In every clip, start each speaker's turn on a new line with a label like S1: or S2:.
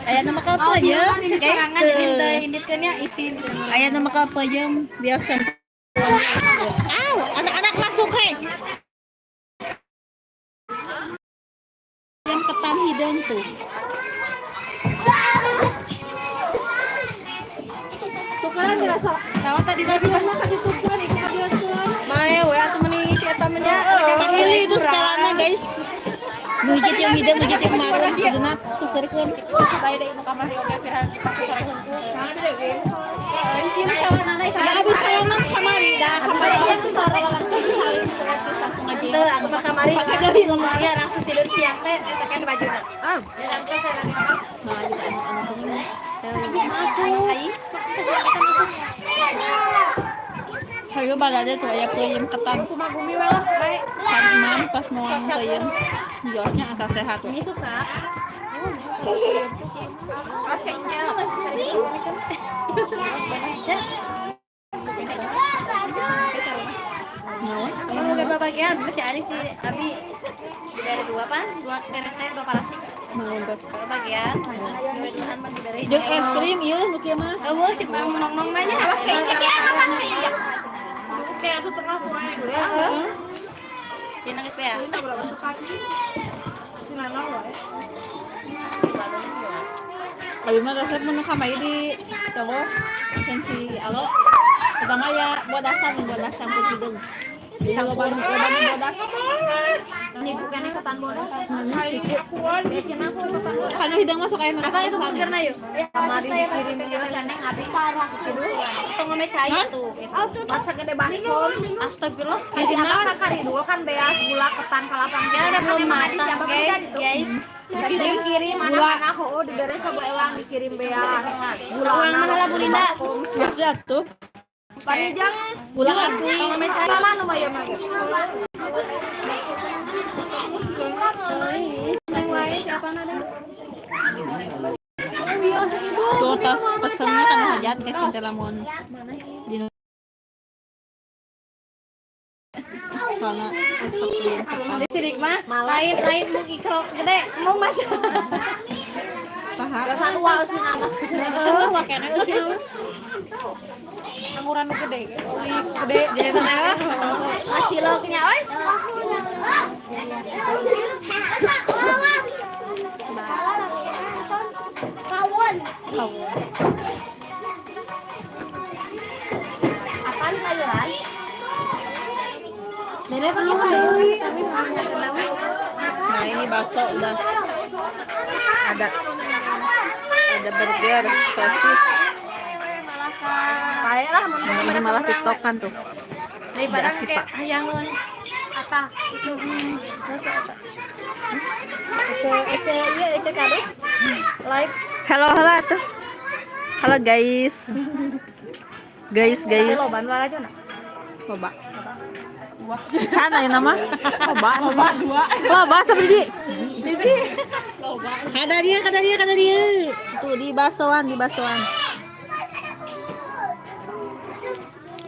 S1: Aya nu makal peuyeum, guys, tuh.
S2: Ini isin.
S1: Aya nu makal peuyeum biasa. Aw, anak-anak masuk hei. Yang ketan hideung tuh.
S2: Tukeran dirasa. Sama tadi lagi mah ka ditukeran iku ka dieukeun. Mae we atuh meuni si eta mah nya.
S1: Pilih itu setelannya, guys. Nu hiji tiung hideung, nu hiji tiung marun, kuduna tukerkeun.
S2: Bae deui nu kamari oge pirang dipake sore hungkul.
S1: Ya abis calonan kamari, dah kamari kan sore langsung disalin terus langsung aja.
S2: Teu, aku mah kamari.
S1: Pakai dari lemari.
S2: Ya langsung tidur siang teh tekan bajuna.
S1: Ah. Nah, juga anak-anak ini. Masuk. Hayu balade tuh aya peuyeum ketan.
S2: Kumaha bumi we lah, bae.
S1: Kan imam pas mau peuyeum. Jualnya asal sehat.
S2: Ini suka.
S3: Awas keinjek.
S1: Naon?
S2: Kamu gak bagian, masih ada si Abi diberi dua pan, dua keresek, dua plastik.
S1: Naon teh?
S2: Kalau bagian, dua duaan mah diberi.
S1: Jeung es krim ieu nu kieu mah.
S2: Eueuh si pang nong-nong nanya.
S3: Awas keinjek ya, awas keinjek.
S2: Kayak aku tengah poe. Heeh. Dia nangis ya.
S1: Abi mah resep mun kamari di toko sensi alo. Pertama ya bodasan, bodas campur hideung. Jadi loba loba nu bodas.
S3: Ini bukannya ketan bodas. Ya cenah aku ketan bodas.
S1: Kana hideung masuk aya nu
S2: Apa itu
S1: kesan.
S2: burgerna yuk?
S3: Ya, kamari dikirim dia ceneng abi parah kidul.
S2: Tong ngome cai tuh.
S3: Masa gede baskom.
S2: Astagfirullah.
S3: Jadi apa karidul kan beas gula ketan kalapang.
S2: Ya udah belum matang,
S3: Siapa
S2: guys,
S3: bisa gitu.
S2: guys.
S3: Dikirim anak-anak oh dibere sobo ewang dikirim beas. Gula
S2: Uang mahal lah, Bu Linda.
S1: Biasa tuh.
S3: Panjang
S1: Gula asli.
S2: Tong ngome cai.
S3: mama nu mah ya mah.
S2: Neng wae siapa nada?
S1: Tuh tas pesennya kan hajat ke cinta lamun. Di soalnya sok ieu ketan.
S2: Di sidik mah lain lain mau ikro gede mau maca.
S1: Saha?
S3: Biasa luar sih nama.
S2: Semua wakena sih. Anguran nu gede. Gede jadi teh. Aciloknya oi.
S3: Kawon. Apaan sayuran?
S2: Dede pakai sayur.
S1: Nah, ini bakso udah ada. Ada burger, sosis.
S2: Pae lah mun
S1: Nah, ini malah tiktokan tuh.
S2: daripada kayak hayangeun.
S3: Apa?
S2: Ece ece iya ece kadus. Live.
S1: Halo, halo tuh. Halo guys. Guys, guys.
S2: Loban lah aja nah.
S1: Loba. Can aya nama? Loba. Loba dua. Loba sabiji. Hiji. Loba. Kada dia, kada dia, kada dia. Tuh di basoan, di basoan.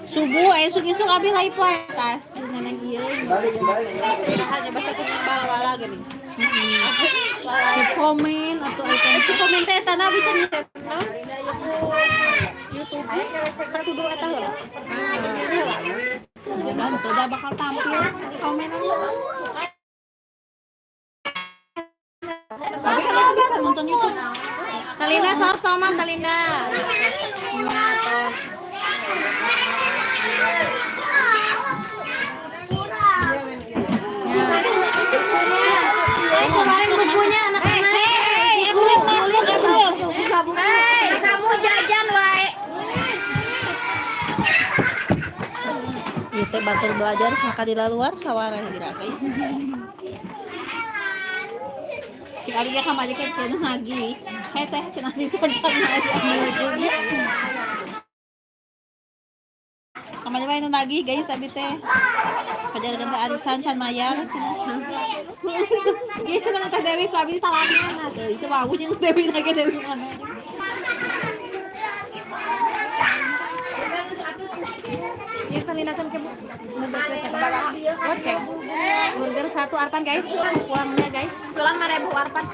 S1: Subuh aya isuk-isuk abi live wae tas si neneng ieu.
S2: Hanya bahasa kuning bala-bala gini.
S1: Di komen atau icon
S2: Itu komen teh tanah bisa nih. YouTube kan kudu eta heula.
S1: Jangan tuh udah bakal tampil komenan. Tapi kalian bisa nonton YouTube.
S2: Talinda sama-sama Talinda. Eh, kemarin bukunya anak-anak. Buku, buku.
S3: Hei, kamu jajan wae.
S1: Ieu teh batur belajar maka di luar sawara gila guys. Cik abi ge kamari ke cenah nagih. Heh teh cenah disancan nagih. Kamari wae nu nagih guys abi teh. Kajar teh arisan can mayar cenah. Ieu cenah teh Dewi ku abi talangan atuh. Itu wawuh jeung Dewi nage Dewi mana.
S2: Iya Talinda kan ke Goceng. Burger satu arpan guys. Uangnya guys.
S3: Sulan 5.000 arpan.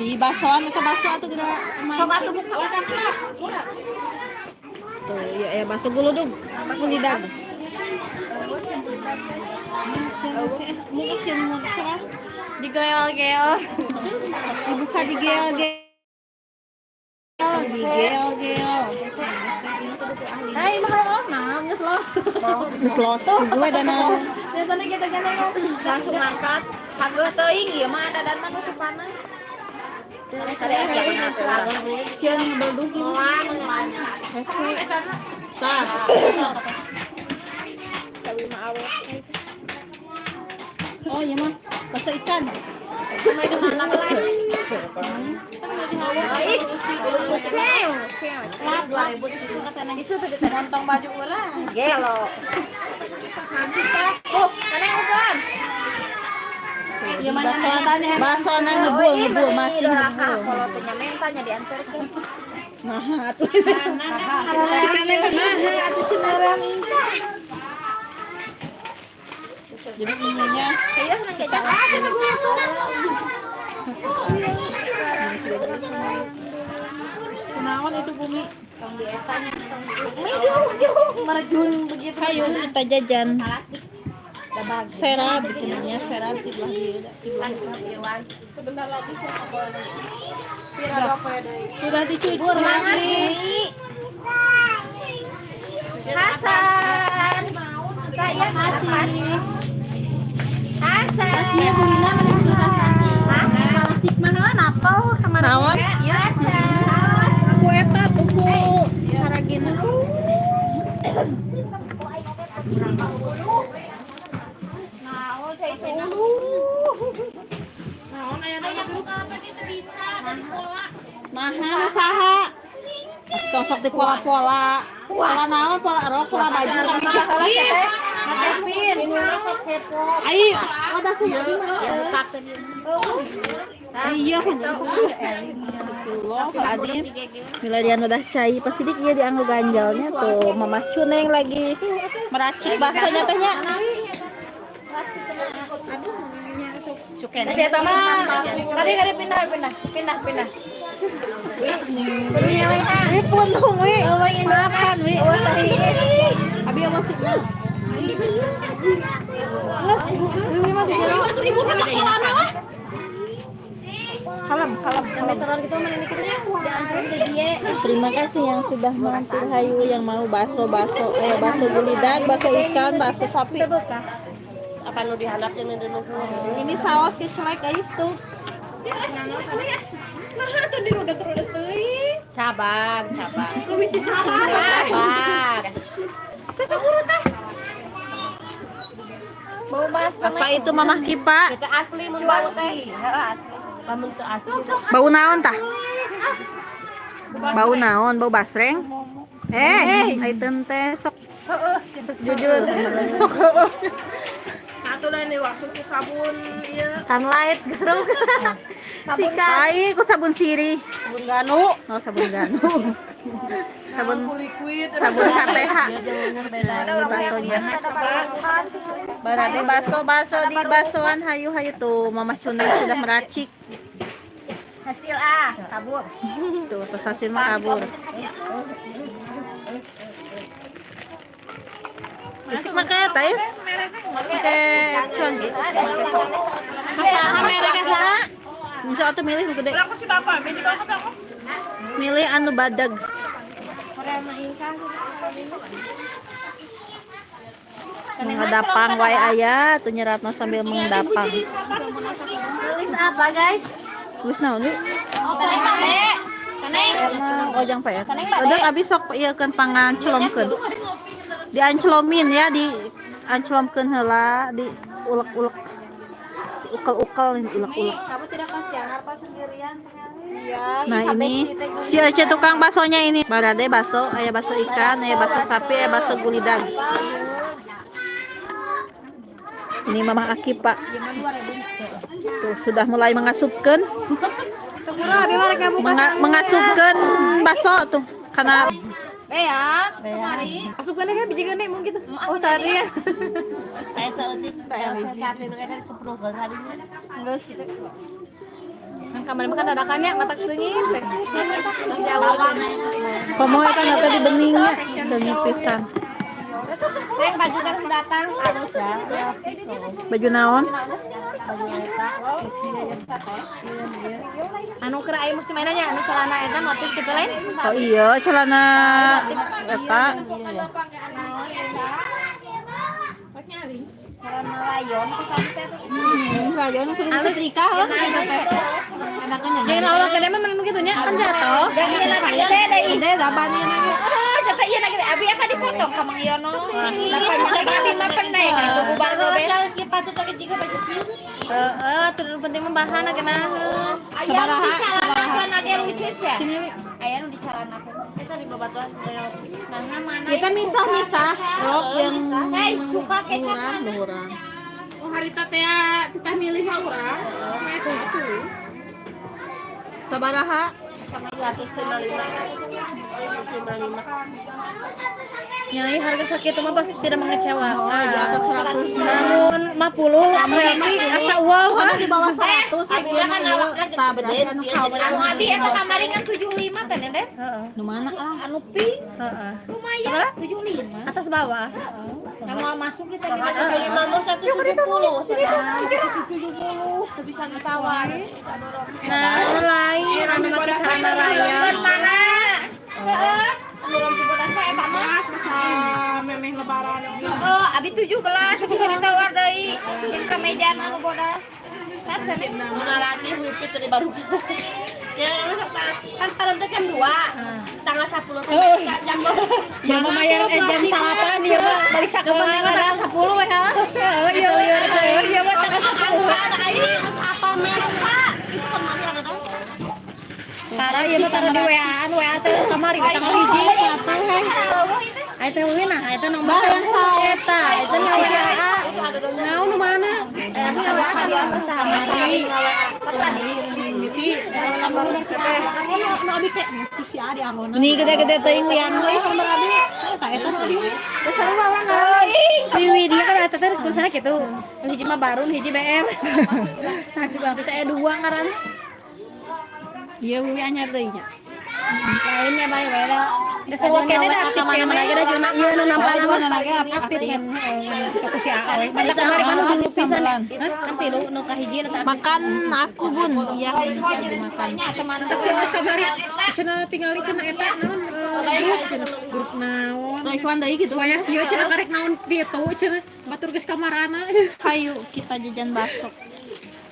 S1: Di basoan eta baso atuh geura
S3: Sok atuh buka.
S1: Tuh, iya ya baso guludug, gulidag.
S2: Digeol-geol.
S1: Dibuka digeol-geol. Digeol-geol.
S3: Hai, mahal oh, nah, geus los.
S1: Geus los gue dan naon.
S3: Langsung angkat. Kageuh teuing ieu mah ada dan mah nutupanna.
S1: Sieun ngebeldug ieu. Hese. Tah. Oh iya mah bakso ikan.
S2: Montong baju urang.
S3: Gelo. Oh, kana ugan.
S1: Iya Bakso ngebul ngebul masih ngebul.
S3: Kalau teu nyamenta nya diantarkeun.
S1: Nah, atuh. Cikana teh nah atuh cenah Jadi ininya
S3: Iya, senang jajan.
S1: Kunaon itu bumi?
S2: Merjun begitu.
S1: Ayo kita jajan. Serab bikinannya serab di belah dieu di belah
S2: Sebentar lagi saya
S1: Sudah dicuci lagi.
S3: Hasan. Saya kasih. Hasan.
S1: Iya Bu Lina mana
S3: Hah?
S1: Plastik mana napel kamar naon?
S3: Iya. Hasan.
S1: Ku eta tuh ku haragina. Nah, usaha. Tong sok di pola-pola. Pola naon, pola rok, pola baju kami
S2: Kevin.
S1: Ai, udah sih ya Iya kan. Astagfirullahaladzim. Milarian udah cai, pasti dik dia dianggo ganjalnya tuh. Mama Cuneng lagi meracik baksonya tehnya.
S2: Saya sama. Tadi tadi pindah pindah pindah pindah.
S1: Wi puntung wi. Maafkan wi. Abi awas sih. Nges, wi mah di ibu mah sekolah lah. Kalem, kalem, kalem. Terima kasih yang sudah mampir hayu yang mau bakso-bakso, bakso gulidag, bakso ikan, bakso sapi.
S2: Apa nu dihandapkeun dulu?
S1: Ini saus kecelek guys tuh.
S2: Sabar, sabar. Sabar.
S3: Bau basah.
S1: Apa itu Mamah Kipa?
S2: Kita asli mun bau teh. Heeh, asli. Lamun teu asli.
S1: Bau naon tah? Bau naon? Bau basreng? Aiteun teh sok sok jujur. Sok heueuh.
S2: Satu dan diwasuk ku sabun ieu.
S1: Sunlight geus reuk. Sikat. Ai ku sabun sirih.
S2: Sabun ganu.
S1: Oh, sabun ganu. Sabun
S2: Liquid.
S1: sabun KTH. Nah, ini baksonya. Berarti bakso-bakso di baksoan hayu-hayu tuh Mama Cuneng sudah meracik.
S3: Hasil ah, kabur.
S1: Tuh, terus hasil mah kabur. Isik mah kayak tais. Pakai cuan gitu.
S2: Saha mereka saha?
S1: Misal atuh milih nu gede.
S2: Berapa sih Bapak? Biji banget aku.
S1: Milih anu badag. Mengadapang wae aya tuh nyeratna sambil mendapang.
S2: Tulis apa, guys?
S1: Geus naon wi?
S3: Kaneng.
S1: Ojang Pak ya. Udah abi sok ieu keun panganclomkeun. Dianclomin ya, dianclomkeun heula, diulek-ulek. Diukel-ukel, diulek-ulek.
S2: Kamu tidak kasihan apa sendirian?
S3: Iya,
S1: Nah ini si Ece tukang baksonya ini. Barade bakso, aya bakso ikan, aya bakso sapi, aya bakso gulidag. Ini Mamah Aki Pak. Tuh sudah mulai mengasupkeun. Mengasupkeun bakso tuh karena
S3: Bea, kemari.
S2: Masukkan aja biji gede mungkin gitu. Oh, sorry ya.
S3: Enggak sih.
S2: Kamari makan dadakannya matak seungit teh. Jauh.
S1: Komo eta na teh di beningnya seungit pisan.
S3: Neng baju kan datang harus ya.
S1: Baju naon?
S2: Anu keur aya musim mainannya anu celana eta motif kitu lain.
S1: Oh iya, celana eta.
S3: Karena layon tuh tadi teh.
S1: Rayon kudu setrika heuh gitu teh. Enakeun nya.
S2: Jangan Allah gede mah menung kitu nya kan jatuh.
S3: Dan ieu na gede deui.
S1: Gede daban ieu na.
S3: Heeh, kata ieu na gede abi eta dipotong ka Mang Yono. Lah abi mah pendek atuh bubar gobe.
S2: Heeh, terus penting mah bahan genaheun.
S3: Aya nu di calanakeun age lucu sia.
S1: Sini Wi.
S3: Aya nu di calanakeun. Eta di babatuan. Nah, mana?
S1: Kita misah-misah rok yang
S3: Hei, cuka kecap.
S1: murah, murah.
S4: Oh harita teh kita milih mah urang. Eta atuh.
S1: Sabaraha?
S2: Sama 155. Nyai harga sakitu mah pasti tidak mengecewakan.
S1: Oh, di atas 100.
S2: Namun 50 berarti asa wow.
S1: Karena di bawah 100 sakieu kan tah berarti anu KW.
S3: Anu abi eta kamari kan 75 teh, Deden.
S2: Heeh.
S1: Nu mana ah?
S3: Anu pi
S2: Heeh.
S3: lumayan 75.
S2: Atas bawah.
S3: Kan mau masuk di tadi.
S2: 75 mau 170. 170 tuh bisa ditawar. Nah, lain anu make celana raya.
S3: Mana? Heeh. Anu 17 mah eta mah.
S4: Memeh lebaran.
S3: Heeh, abi 17 bisa ditawar deui. Jeung kamejaan anu bodas. Kan teh
S2: Lagi wipit dari baru. Ya, kan pada teh jam 2. Tanggal 10 teh jam
S1: Yang mau bayar jam salapan ya mah balik sekolah kadang 10 we ha.
S2: Oh iya iya
S1: Iya mah tanggal 10.
S2: Apa merah Itu kemarin ada teh.
S1: Tara ieu mah tara di WA-an WA teh kamari tanggal 1.
S2: Aya teh wina, aya teh nomor yang saeta, eta na WA.
S1: Naon nu mana? Ini gede-gede teuing lian we.
S2: Terus sarua urang ngaran. Wiwi dia kan eta teh tulisanna kitu. Nu hiji mah baru, nu hiji BR. Nah, coba teh aya dua ngaran.
S1: Iya wiwi anyar deui nya.
S2: Lainnya bae we da.
S1: Geus eueuh
S2: Kene da aktif mana lagi da juna ieu nu nampana mah.
S1: Aktif kan ku si AA we. Mantap kamari mah nu
S2: pisan ya. Kan tilu nu kahiji nu
S1: Makan aku bun, iya makan.
S4: Terus kamari cenah tingali cenah eta naon grup cenah grup naon.
S1: Roykoan deui gitu.
S4: Wayah ieu cenah karek naon ditu cenah batur geus kamarana.
S1: Hayu kita jajan bakso.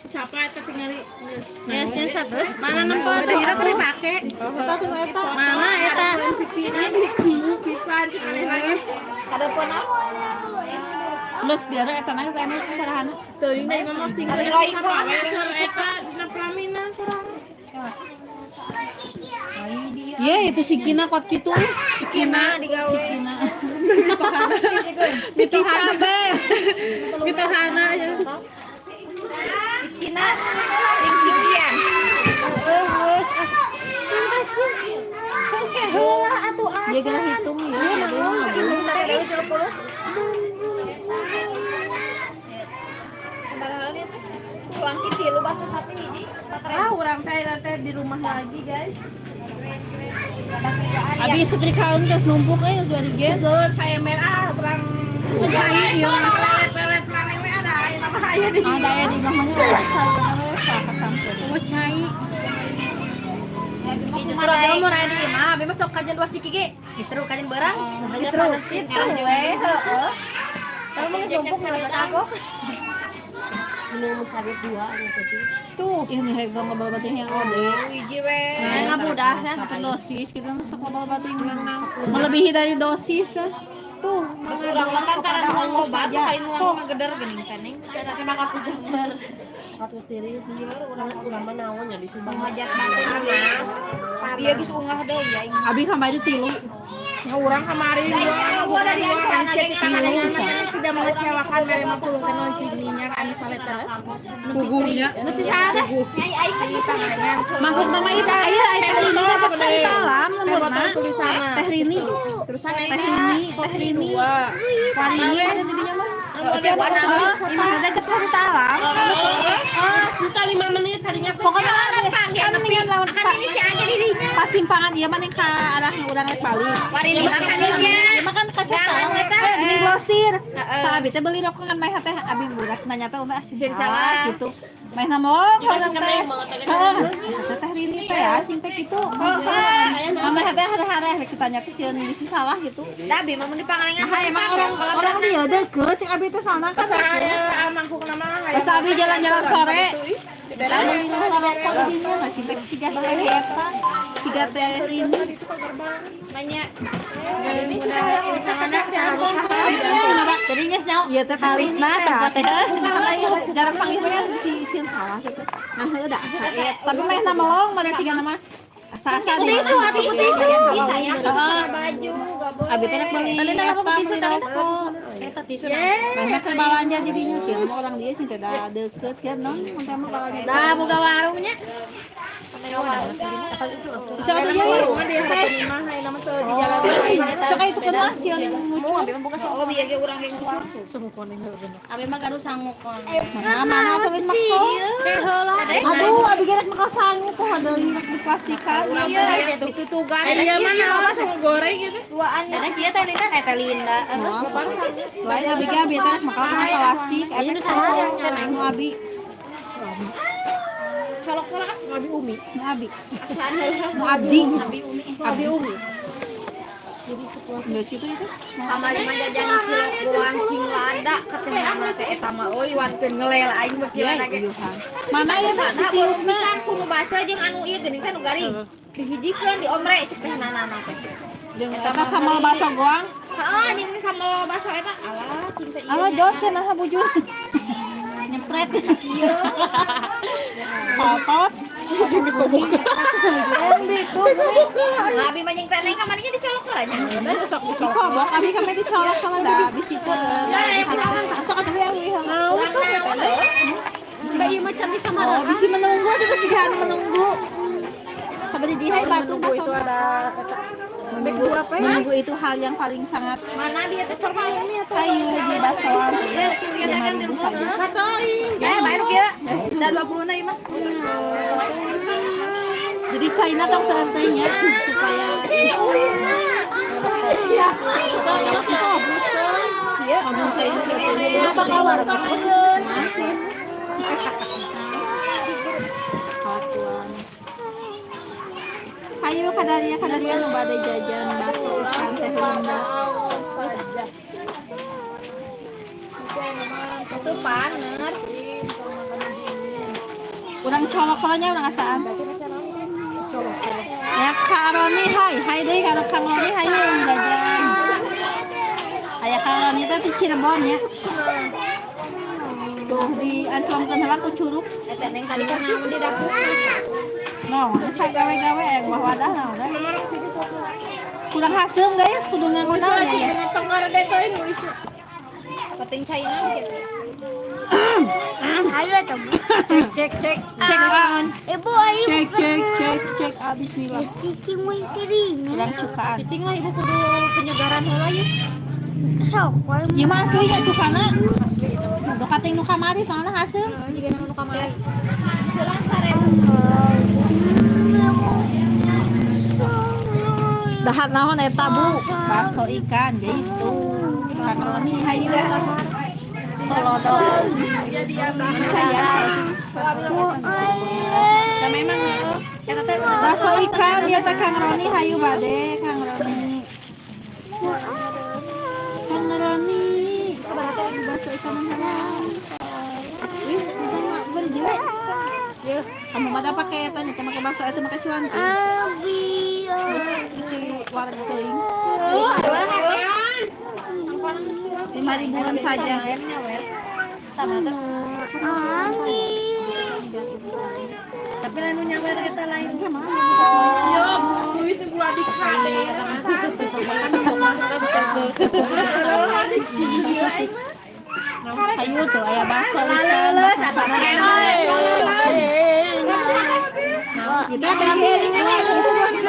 S4: Siapa eta tingali geus.
S2: Geus terus mana nempo
S4: Kira keur dipake.
S1: Eta tuh eta.
S2: Mana eta?
S4: Pipina kieu pisan cenah lagi.
S3: Kadepon naon?
S1: Terus gara eta na geus anu sesarahana.
S4: Teuing da imah mah tinggal
S3: Royko.
S4: keur eta dina pelaminan sorangan.
S1: Iya itu si Kina kuat kitu ih.
S3: Si Kina digawe.
S1: Kina. Si cabe.
S4: Mitohana ya.
S3: Si Kina jeung si Kian. Geus ah. Heula atuh ah.
S1: Dia kena hitung ya.
S3: Kurang tilu bakso sate hiji.
S4: Ah, urang teh di rumah lagi, guys.
S1: Abi setrikaun geus numpuk euy geus bari ge.
S4: Susul saya merah urang cai ieu lelet-lelet maneh we ada aya mah aya di.
S1: Ada ya di imah mah sayurna we kasampeun.
S4: Oh, cai.
S2: Itu surat umur aya di imah, abi mah sok kajian dua siki ge. Geus seru kajian beurang. Geus seru. Gitu we, heeh. Tapi mah geus numpuk ngeles aku.
S1: Minum sabit dua gitu. Tuh, ini hek ngobrol batin yang ode.
S3: Hiji we.
S1: Nah, ngabudah ya, satu dosis gitu masuk ngobrol batin. Melebihi dari dosis. Ya.
S3: Tuh, urang mah kan tara nuang obat sok aya nuang ngegeder geuning teh ning.
S2: Satu tiris urang urang mah naon nya di Subang.
S3: Ngajak panas. Iya geus ungah deui ya.
S1: Abi kamari tilu.
S4: Ya urang kamari
S3: Gua dari ancana
S4: tidak mengecewakan mere 50 teh launching minyak anu saleta. Puguhnya.
S1: Nu teu saha teh?
S3: Nyai aing kan bisa
S1: Mangkuk nama ieu aya aya Teh Rini teh cerita alam lemburna. Teh Rini.
S4: Terusan
S1: Teh Rini, Teh Rini. Warini mana tidinya mah? Siapa? Imah teh cerita alam.
S2: Kita 5 menit tadinya
S1: Pokoknya Simpangan ieu mah ka arah urang rek balik.
S3: Warini makannya.
S1: Ieu mah kan kaca
S3: Jangan,
S1: teh geuning grosir. Tah abi teh beli rokok kan meh teh abi budak nanya teh udah sih salah gitu. Meh na melong urang teh. Heeh. Teh teh Rini teh ya sing teh kitu. Mama teh hare-hare rek ditanya teh sieun bisi salah gitu.
S3: Da abi mah mun di Pangalengan.
S1: Nah, emang orang dia deket cek abi teh soalna kan.
S4: Saya mangkuk nama
S1: Pas abi jalan-jalan sore, kita beli rokok di dinya nggak sih teh siga teh eta, siga teh Rini.
S3: Banyak.
S1: Jadi geus nyaho ieu teh talisna tempat teh. Jarang panggil mah bisi sieun salah gitu. Nah heueuh da asa tapi meh na melong mah ciga nama asa-asa di
S3: Tisu atuh ku tisu. Ih sayang
S1: Heeh.
S3: baju gak boleh.
S1: Abi teh rek beli eta beli rokok.
S2: Eta tisu.
S1: Mehna keur balanja jadinya sieun mah orang dia sih teh da deukeut kan non mun teh mah balanja.
S2: Dah boga warungnya.
S1: Bisa atuh ieu.
S4: Di jalan.
S1: Sok aya itu mah sieun ngucu.
S3: Oh biar ge urang ge ngucu.
S2: Abi mah gaduh sangu kon.
S1: Mana mana atuh lain mah. Aduh, abi ge rek makal sangu kok deui rek di plastikan.
S3: Iya, ditutugan.
S4: Iya mana langsung goreng gitu.
S3: Duaan ya.
S2: Ada kieu teh Linda eh teh Linda.
S1: Lain abi ge abi teh rek makal kana plastik, efek saha nu abi.
S3: Colok pola kan.
S4: Abi Umi.
S1: Nu abi. Nu abdi. Abi umi. Nggak situ itu.
S3: Kamari mah jajan cilok goang cinglada katehna teh eta mah euy wanteun ngelel aing mah
S1: Ya,
S3: kieu ge.
S1: Mana ya teh sisiupna?
S3: Pisan ku nu basa jeung anu ieu geuning teh nu garing. Dihijikeun diomre cek teh nana teh.
S1: Jeung eta sambal baso goang.
S3: Heeh, jeung sambal baso eta alah cinta ieu.
S1: Alah jos ya nah bujur. Nyepret. Kotot.
S3: Abi mah jeung teh neng kamarinya dicolok heula nya.
S1: Dikobok, abi kami dicolok sama dah habis itu. Sok atuh yang ieu.
S3: Urang naon teh?
S2: Mbak ieu mah can bisa
S1: Oh, bisi menunggu juga sih kan menunggu. Sampai di dihai batu
S4: Itu ada
S1: menunggu apa ya? Menunggu itu hal yang paling sangat
S3: Mana bieu teh colok
S1: ayo di basoan 5.000 saja.
S3: Ya, bayar kieu. Da 20 na ieu mah.
S1: Jadi China tong seantainya supaya iya. Ngomong China seantainya apa kabar? Masih. Kelakuan. Ayo kadaria kadaria nu bade jajan bakso ikan teh Linda.
S3: Itu paner.
S1: Urang colok-coloknya urang asaan. Ya Kak Roni hai, hai deui ka Kang Roni hayu jajan. Aya Kang Roni teh di Cirebon ya. Tuh dianclongkeun heula ku curug.
S3: Eta neng tadi kan naon di dapur.
S1: No, sagawe-gawe aya buah wadah naon teh. Kurang haseum guys, kudu nganggo naon ya.
S3: Penting China gitu.
S4: Ayo
S3: Cek cek cek.
S1: Cek ah.
S4: Ibu ayo.
S1: Cek cek cek cek ah bismillah.
S4: Cicing weh kirinya.
S1: Kurang cukaan.
S3: Cicing lah ibu kudu penyegaran heula yeuh.
S4: Sok wae.
S1: Ieu mah asli nya cukana. Asli eta mah. Duh kating nu kamari soalna haseum.
S3: Juga nu kamari. Pulang sarebu.
S1: Dahar naon eta Bu? Bakso ikan guys tuh. Kang Roni hayu. Tolodol. Percaya.
S2: Da memang eta teh
S1: Bakso ikan ya teh Kang Roni hayu bade Kang Roni. Kang Roni. Sabaraha teh bakso ikan halal. Wih, bukan mak berjiwa.
S2: Yeuh.
S1: Kamu mah pakai eta nya teh make bakso eta make cuan.
S4: Abi.
S1: Bisi warna teuing. 5.000-an saja.
S2: Tapi lain nu nyawer kita lain.
S4: Yo, duit gua di kade.
S1: Ayo tuh aya bakso ikan. Kita berarti itu 2,5.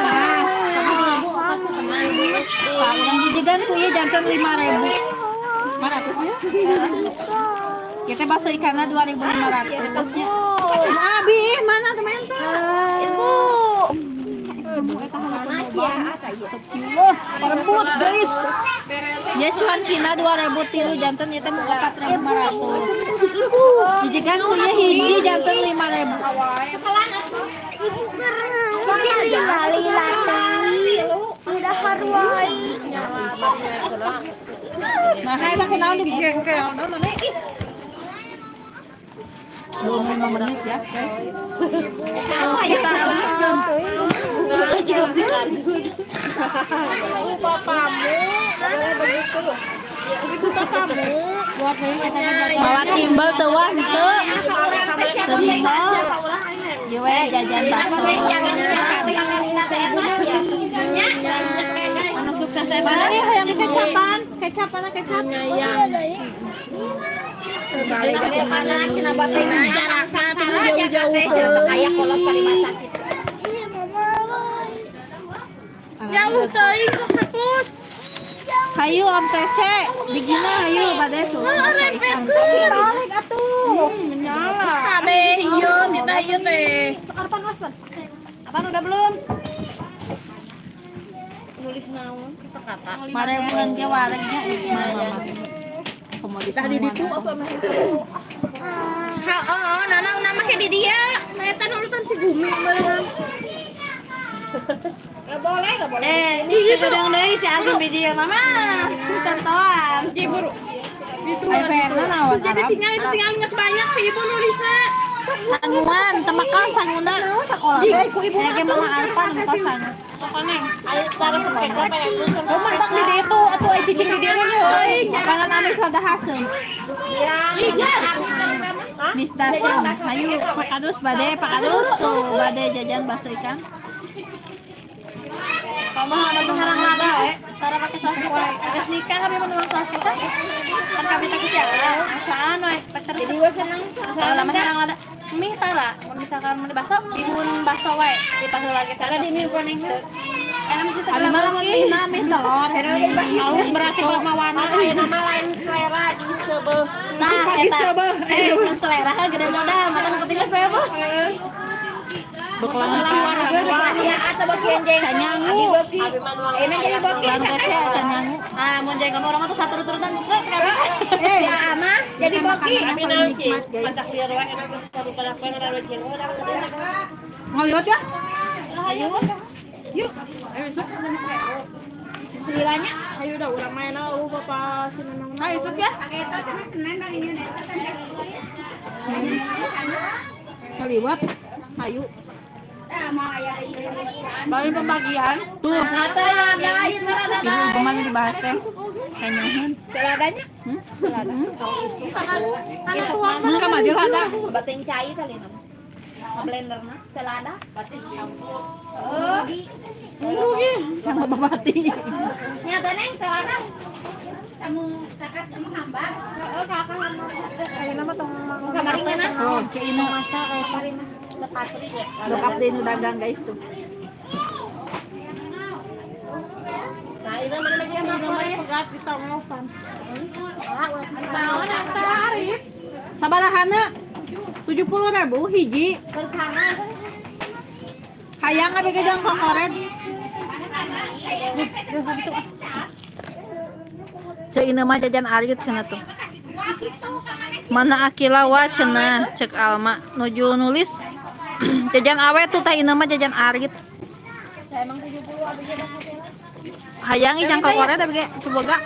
S1: Pak, urang jijigan ku ieu janten 5.000. 500 ya? Kita bakso ikanna 2.500 nya. Abi, mana tuh menta?
S3: Ibu.
S1: Ibu eta Astagfirullah, lembut guys. Ya cuankina 2003 janten ieu teh muka 4.500. Jijikan kuliah hiji janten 5.000. Nah, eta kunaon di jengkel. 25 menit ya, guys. Kita habiskan. Bawa timbel teu wah henteu. Teu bisa. Ieu we jajan bakso. Mana nih hayang kecapan? Kecap mana kecap?
S4: Jauh teuing sok hapus.
S1: Hayu Om TC, digina hayu bade tuh.
S4: Balik atuh. Menyala. Kabeh ieu titah ieu teh.
S3: Apaan udah belum? Nulis naon kata-kata.
S1: Maremun ge waregnya mama. Komo di
S4: Tah di ditu apa mah itu?
S3: Heeh, nana nama ke di dia.
S4: Nah eta nulisan si Gumi meureun.
S3: Gak boleh, gak boleh.
S2: Eh, ini sedang deui si Agung biji ya mama.
S1: Contohan.
S4: Ji buru. Itu
S1: Ai PR-na naon?
S4: Jadi tinggal itu tinggal geus banyak si ibu nulisna.
S1: Sanguan, temekan sanguna.
S4: Ji ku ibu
S1: Ya ge mama Arfan entos sangu.
S4: Oh mentak di ditu atuh ai cicing di dieu nya heuing.
S1: Makanan amis rada haseum. Mis dasem. Hayu Pak Kadus bade, Pak Kadus tuh bade jajan bakso ikan.
S2: Kamu ada pengharang lada eh. Tara pakai saus wae. Geus nikah kami menuang saus kita. Kan kami takut ya. Asaan we, peter.
S3: Jadi gua seneng.
S2: Kalau lama herang lada. Mie tara, mun misalkan mun bakso, bihun bakso wae di pasar lagi.
S3: Karena di mie koneng.
S2: Enak mah
S1: Abi
S2: segala
S1: mah lamun mie na mie telur.
S3: Halus berarti mawana aya nama lain selera di sebeuh.
S2: Nah, eta. Eh, selera gede modal, makan penting saya mah.
S1: Bekelangan keluarga.
S3: Ya atau beki enjeng.
S1: Canyangu.
S3: Beki. Enak jadi beki.
S1: Bang Tece canyangu.
S2: Ah, mun jengkol orang mah tuh satu-turutan teu kami.
S1: Eh,
S3: Ya mah jadi beki.
S1: makanan paling nikmat guys. Ngaliwat ya?
S3: Yuk. Sembilannya.
S4: Ayo udah urang main eueuh bapak si Nanang. Ayo sok ya.
S1: Ngaliwat. Hayu.
S4: Bagi pembagian.
S1: Tuh,
S3: Ada
S1: ini gimana dibahas teh? Kanyuhun.
S3: Celadanya.
S1: Hmm?
S4: Anu tuang
S1: Hmm, kamu aja ada.
S3: Bateng cai kali nama. Blender na celada. Oh,
S1: Sama babati.
S3: nyata neng celada. Kamu takat sama hamba. Oh, kakak hamba.
S4: Ayeuna mah tong
S3: Kamari mana?
S1: Oh, Cik Ino. Look up din dagang guys tuh.
S4: Pegat di tongosan. Naon eta Arif?
S1: Sabarahana 70.000 hiji. Hayang abg jang kokoret. Cek Ino mah jajan arit cenah tuh. Mana Akila wa cenah cek Alma nuju nulis jajan awe tuh teh Ino mah jajan arit. Hayang ih jang kokoret abg coba gak.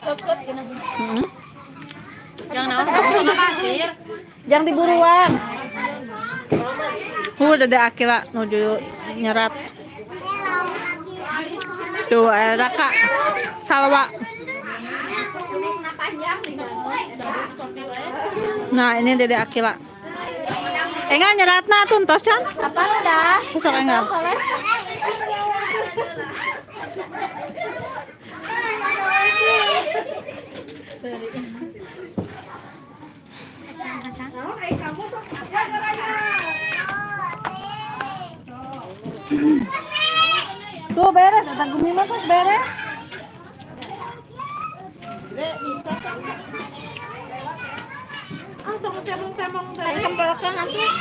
S1: Heeh.
S2: Yang naon kamu sama pasir.
S1: Jangan diburuan. Dede Akila nuju nyerat. Tuh, ada Kak Salwa. Nah, ini Dede Akila. Enggak nyeratna tuh entos can.
S2: Apa udah?
S1: Sok enggak. Tuh beres, eta gumi mah tuh beres.
S4: Ah tong temong-temong teh.
S3: Kempelkeun atuh.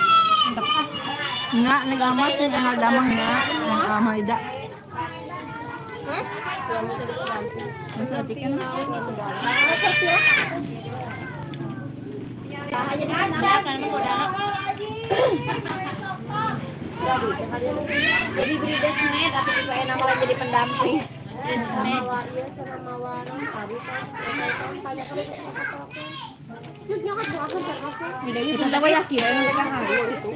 S1: Nga, nag-amas yun ang damang nga. Ang ama ida. Nasa atikan na.
S3: Jadi beri desnet atau saya nama jadi pendamping.
S1: Itu tahu ya kira yang mereka nganggo itu.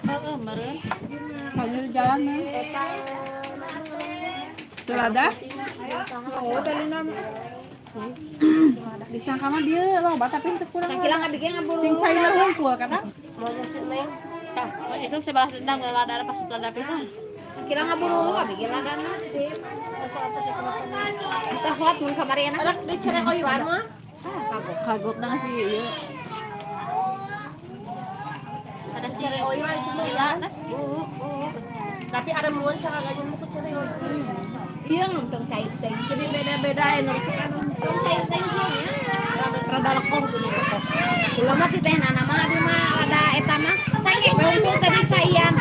S1: Heeh, meureun. Panggil jalan nih. Celada? Oh, tadi nama. Disangka mah dia loh, tapi teu kurang.
S3: Sakila ngabikin ngaburu.
S1: Ting caina hungkul kata.
S3: Mau nasi neng.
S2: Tah, isuk sebelah dendam lada pas lada pisan.
S3: Sakila ngaburu ngabikin ladana. Kita hot mun kamari enak.
S4: Anak dicerek oyuan mah.
S1: Kagok na sih ieu.
S2: Ada cere oyuan semua.
S4: Tapi ada muan sakaganya mu ku cerek oyuan.
S3: Iya nonton cai teh.
S4: Jadi beda-beda anu resep anu.
S3: Tong cai teh nya.
S4: Rada lekoh gitu kok.
S3: Kula mah ti teh nana mah abi mah rada eta mah. Cai unggul tadi caian.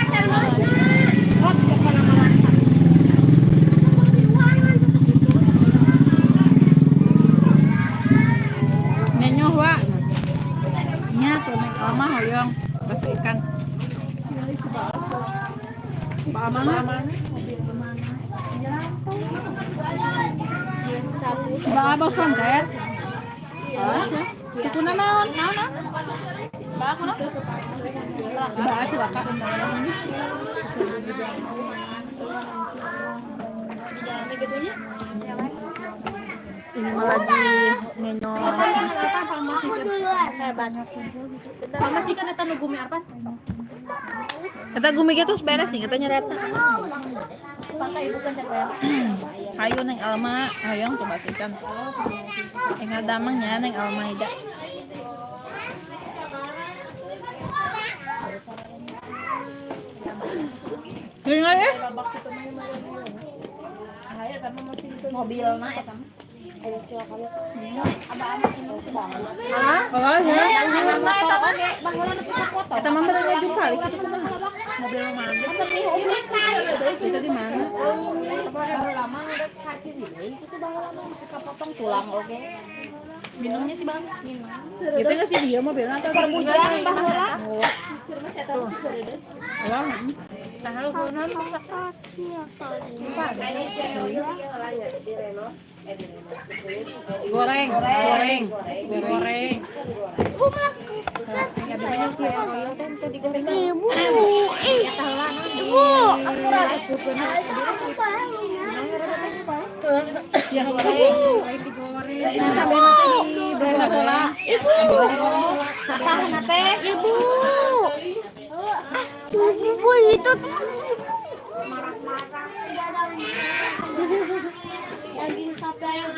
S3: Hot pokona mah mantap.
S1: Nyenyoh wa. Nya tuh nek lama hoyong bakso ikan. Pak Amana. Sebelah bos konten. Cekuna naon? Naon?
S2: Ba aku na.
S1: Sebelah cilaka. Ini mah lagi ngenyoh.
S4: Farmasi kan eta nu gumi arpan.
S1: Kata gumi ge terus beres nih, katanya rata. Hayu Neng Alma, hoyong coba ikan. Engal damangnya Neng Alma ida. Geuning ya?
S3: Mobilna eta mah.
S1: Oh, ya.
S3: Foto.
S1: Eta mah meureun jumpa kitu kumaha? Mobil mana? Itu di mana?
S3: Lama udah kaciri itu baheula mah kapotong tulang oge.
S1: Minumnya sih, Bang. Itu nggak sih dia mobilnya atau
S3: Perbujang baheula.
S1: Wah,
S2: Nah, lu kunaon masak?
S1: goreng, goreng, goreng. Ya,
S3: Satahna teh.
S5: Ibu. Ibu itu daging sapi yang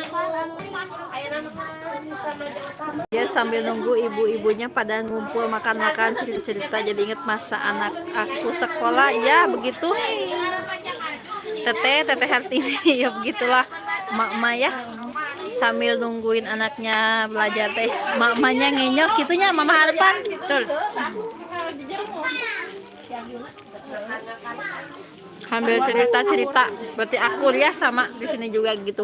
S1: Ya sambil nunggu ibu-ibunya pada ngumpul makan-makan cerita-cerita jadi inget masa anak aku sekolah ya begitu. Teteh Teteh Hartini ya begitulah mak-mak ya sambil nungguin anaknya belajar teh mak-maknya ngenyok gitunya mama harapan betul. Sambil cerita-cerita berarti aku ya sama di sini juga gitu.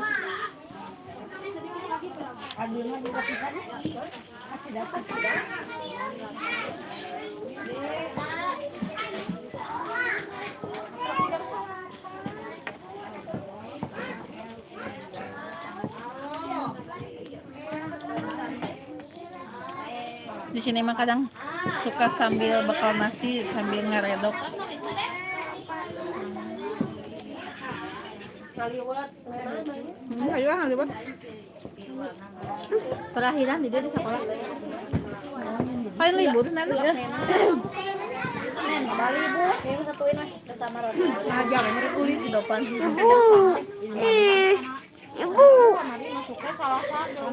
S1: Di sini mah kadang suka sambil bekal nasi sambil ngaredok. Ayo ngaliwat. Terakhiran di dia di sekolah. Paling libur nanti ya.
S3: Bali Bu, ini satuin mah bersama roti.
S1: Ngajar mereka kulit di depan.
S5: Ibu. Ih. Ibu.
S3: Masuknya salah satu.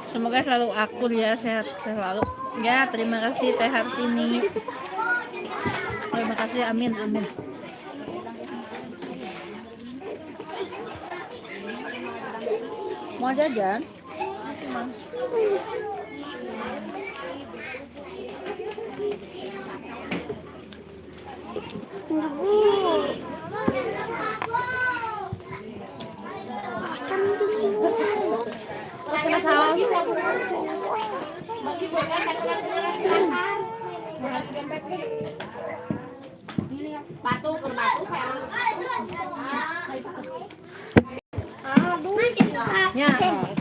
S1: Semoga selalu akur ya, sehat selalu. Ya, terima kasih Teh Hartini. Terima kasih, amin amin. Mau jajan?
S2: cenah saos.
S3: Batu ke batu kayak
S1: Ya,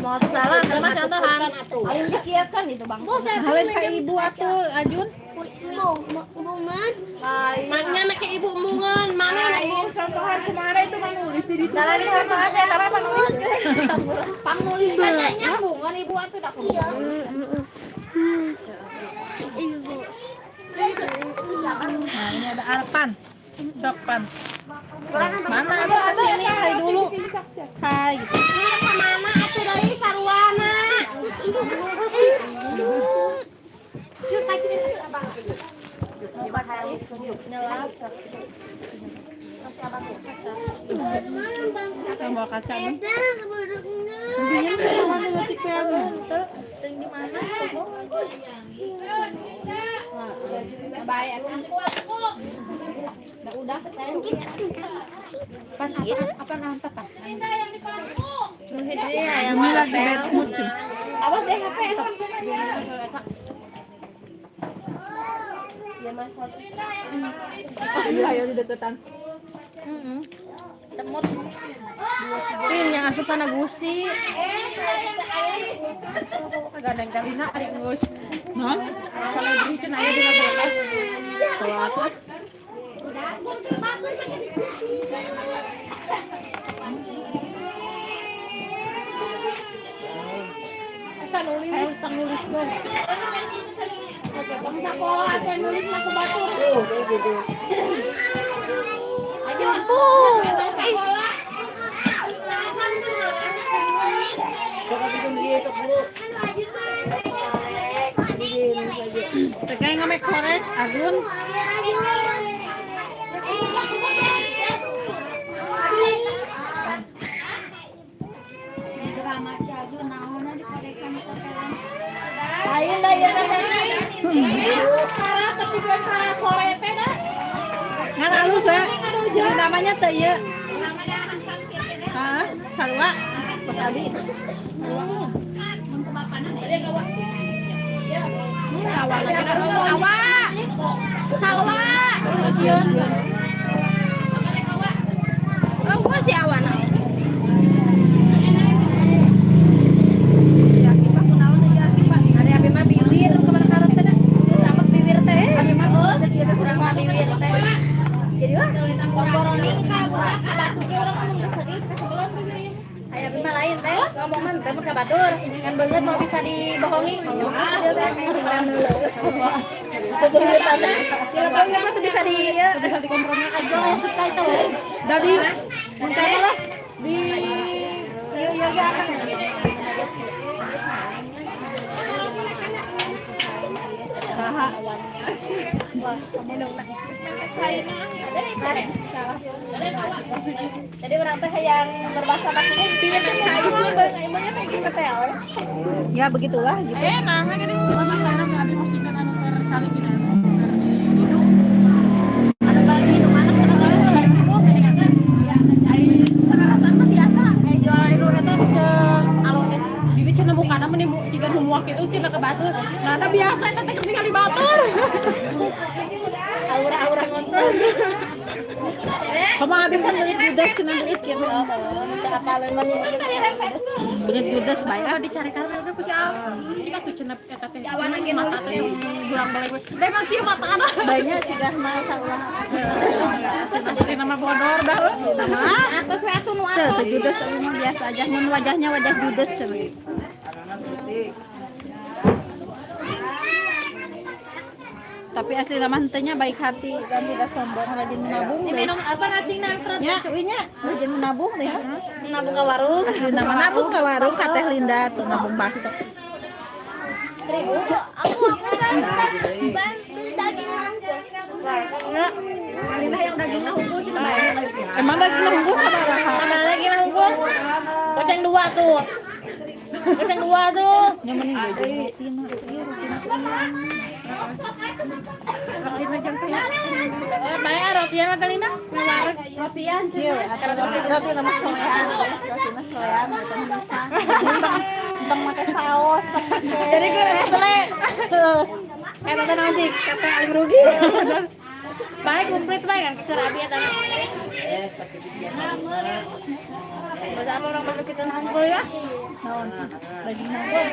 S1: mau salah, mah contohan.
S3: Aing dikieukeun itu Bang.
S1: Halin ka ibu atuh, Ajun.
S3: Maknya make ibu embungeun, mana
S4: Aing contohan kemana itu menulis di ditu.
S1: Nah, ini contohan saya tapi penulis.
S3: Pangnulis nya embungeun ibu atuh da kudu.
S1: Nah, ini ada Arpan. Cokpan. Mana atuh ke sini hai dulu. Hai gitu.
S3: Mana atuh deui saruana. Yuk kasih sini abang.
S1: Tambah kaca nih.
S3: Udah.
S4: Apa nantap kan?
S1: Ini lagi bad mood.
S3: Awas deh HP itu.
S1: Iya, ya di deketan.
S2: Temut. Pin yang asup kana gusi.
S4: Gandeng kalina ari geus.
S1: Hah?
S4: Salebri cenah aya dina beres.
S1: Kalau aku
S4: Eta nulis, ayo nuliskeun.
S3: Bang sakola atuh nulis mah ku batur. Ayo bu. Sekolah.
S1: Tegai ngamek korek, Agun.
S3: Lain da ieu teh.
S4: Cara tapi gue sore teh dah.
S1: Ngan halus ya. Jadi namanya teh ieu. Hah? Sarua. Pos Abi.
S3: Awa. Salwa. Oh, gua si awana.
S1: Ya, kipa kunaon ya kipa. Ari abi mah bibir kemana karep teh.
S2: Geus amat bibir teh.
S1: Abi mah geus ieu teh kurang
S2: Bibir teh.
S1: Jadi wah,
S3: Boroning ka budak ka batu ge urang mah geus sedih kasebelan bibirnya.
S2: Aya abi mah lain teh. Ngomong mah teh ka batur. Ngan beungeut mau bisa dibohongi. Kalau mah tuh bisa di ieu.
S4: Bisa dikompromi aja ya suka itu.
S1: Dari minta lah di ieu ieu ge akan. Saha?
S2: Jadi orang teh yang berbahasa basi
S4: Tidak bisa ibu emangnya kayak gitu teh.
S1: Ya begitulah gitu.
S4: Nah, gini masalahna teh abi postingan anu keur calik dina keur di minum.
S2: anu balik minum anak sana
S4: Balik minum gini kan. Ai sararasan mah biasa. Ai jual nu eta jeung alo teh. Bibi cenah mukana meni jiga nu muak kitu cenah ke batur. Nah, biasa eta teh keur ningali batur.
S2: Aura-aura ngontrol.
S1: Kamu abi kan beungeut judes cenah beungeut kieu.
S2: Teu apaleun mah
S1: Beungeut judes bae ah.
S4: Dicari karena ku si Al. Kita tuh cenah eta teh. Awana ge mata teh jurang balik we. Da emang kieu matana.
S1: Banyak cigah mah saulah.
S4: Asli nama bodor dah.
S3: Atos we atuh nu
S1: Teu
S3: atos.
S1: teu judes abi mah biasa aja mun wajahnya wajah judes cenah. Tapi asli nama henteu baik hati dan tidak sombong, rajin menabung deh.
S2: Minum apa nacingna serot
S1: Nya, nya rajin menabung deh.
S2: nabung ka warung.
S1: Asli nama nabung ke warung ka Teh Linda tuh nabung bakso.
S4: Linda yang dagingna unggul cenah bae.
S1: Emang daging unggul sabaraha?
S2: Mana lagi mah unggul? Koceng dua tuh. Kacang dua tuh.
S1: Yang mending baju roti mah. Iya, roti mah.
S2: Baik rotian atau Lina?
S4: Rotian.
S1: Iya, roti roti nama solean. Roti mah solean, roti mah. Tentang pakai saus, pakai.
S2: Jadi gue sele.
S1: Tante nanti kata aing rugi.
S2: Baik komplit baik kan ke rapi eta. Masa apa orang baru kita nangkul ya?
S1: Naon? Daging nangkul.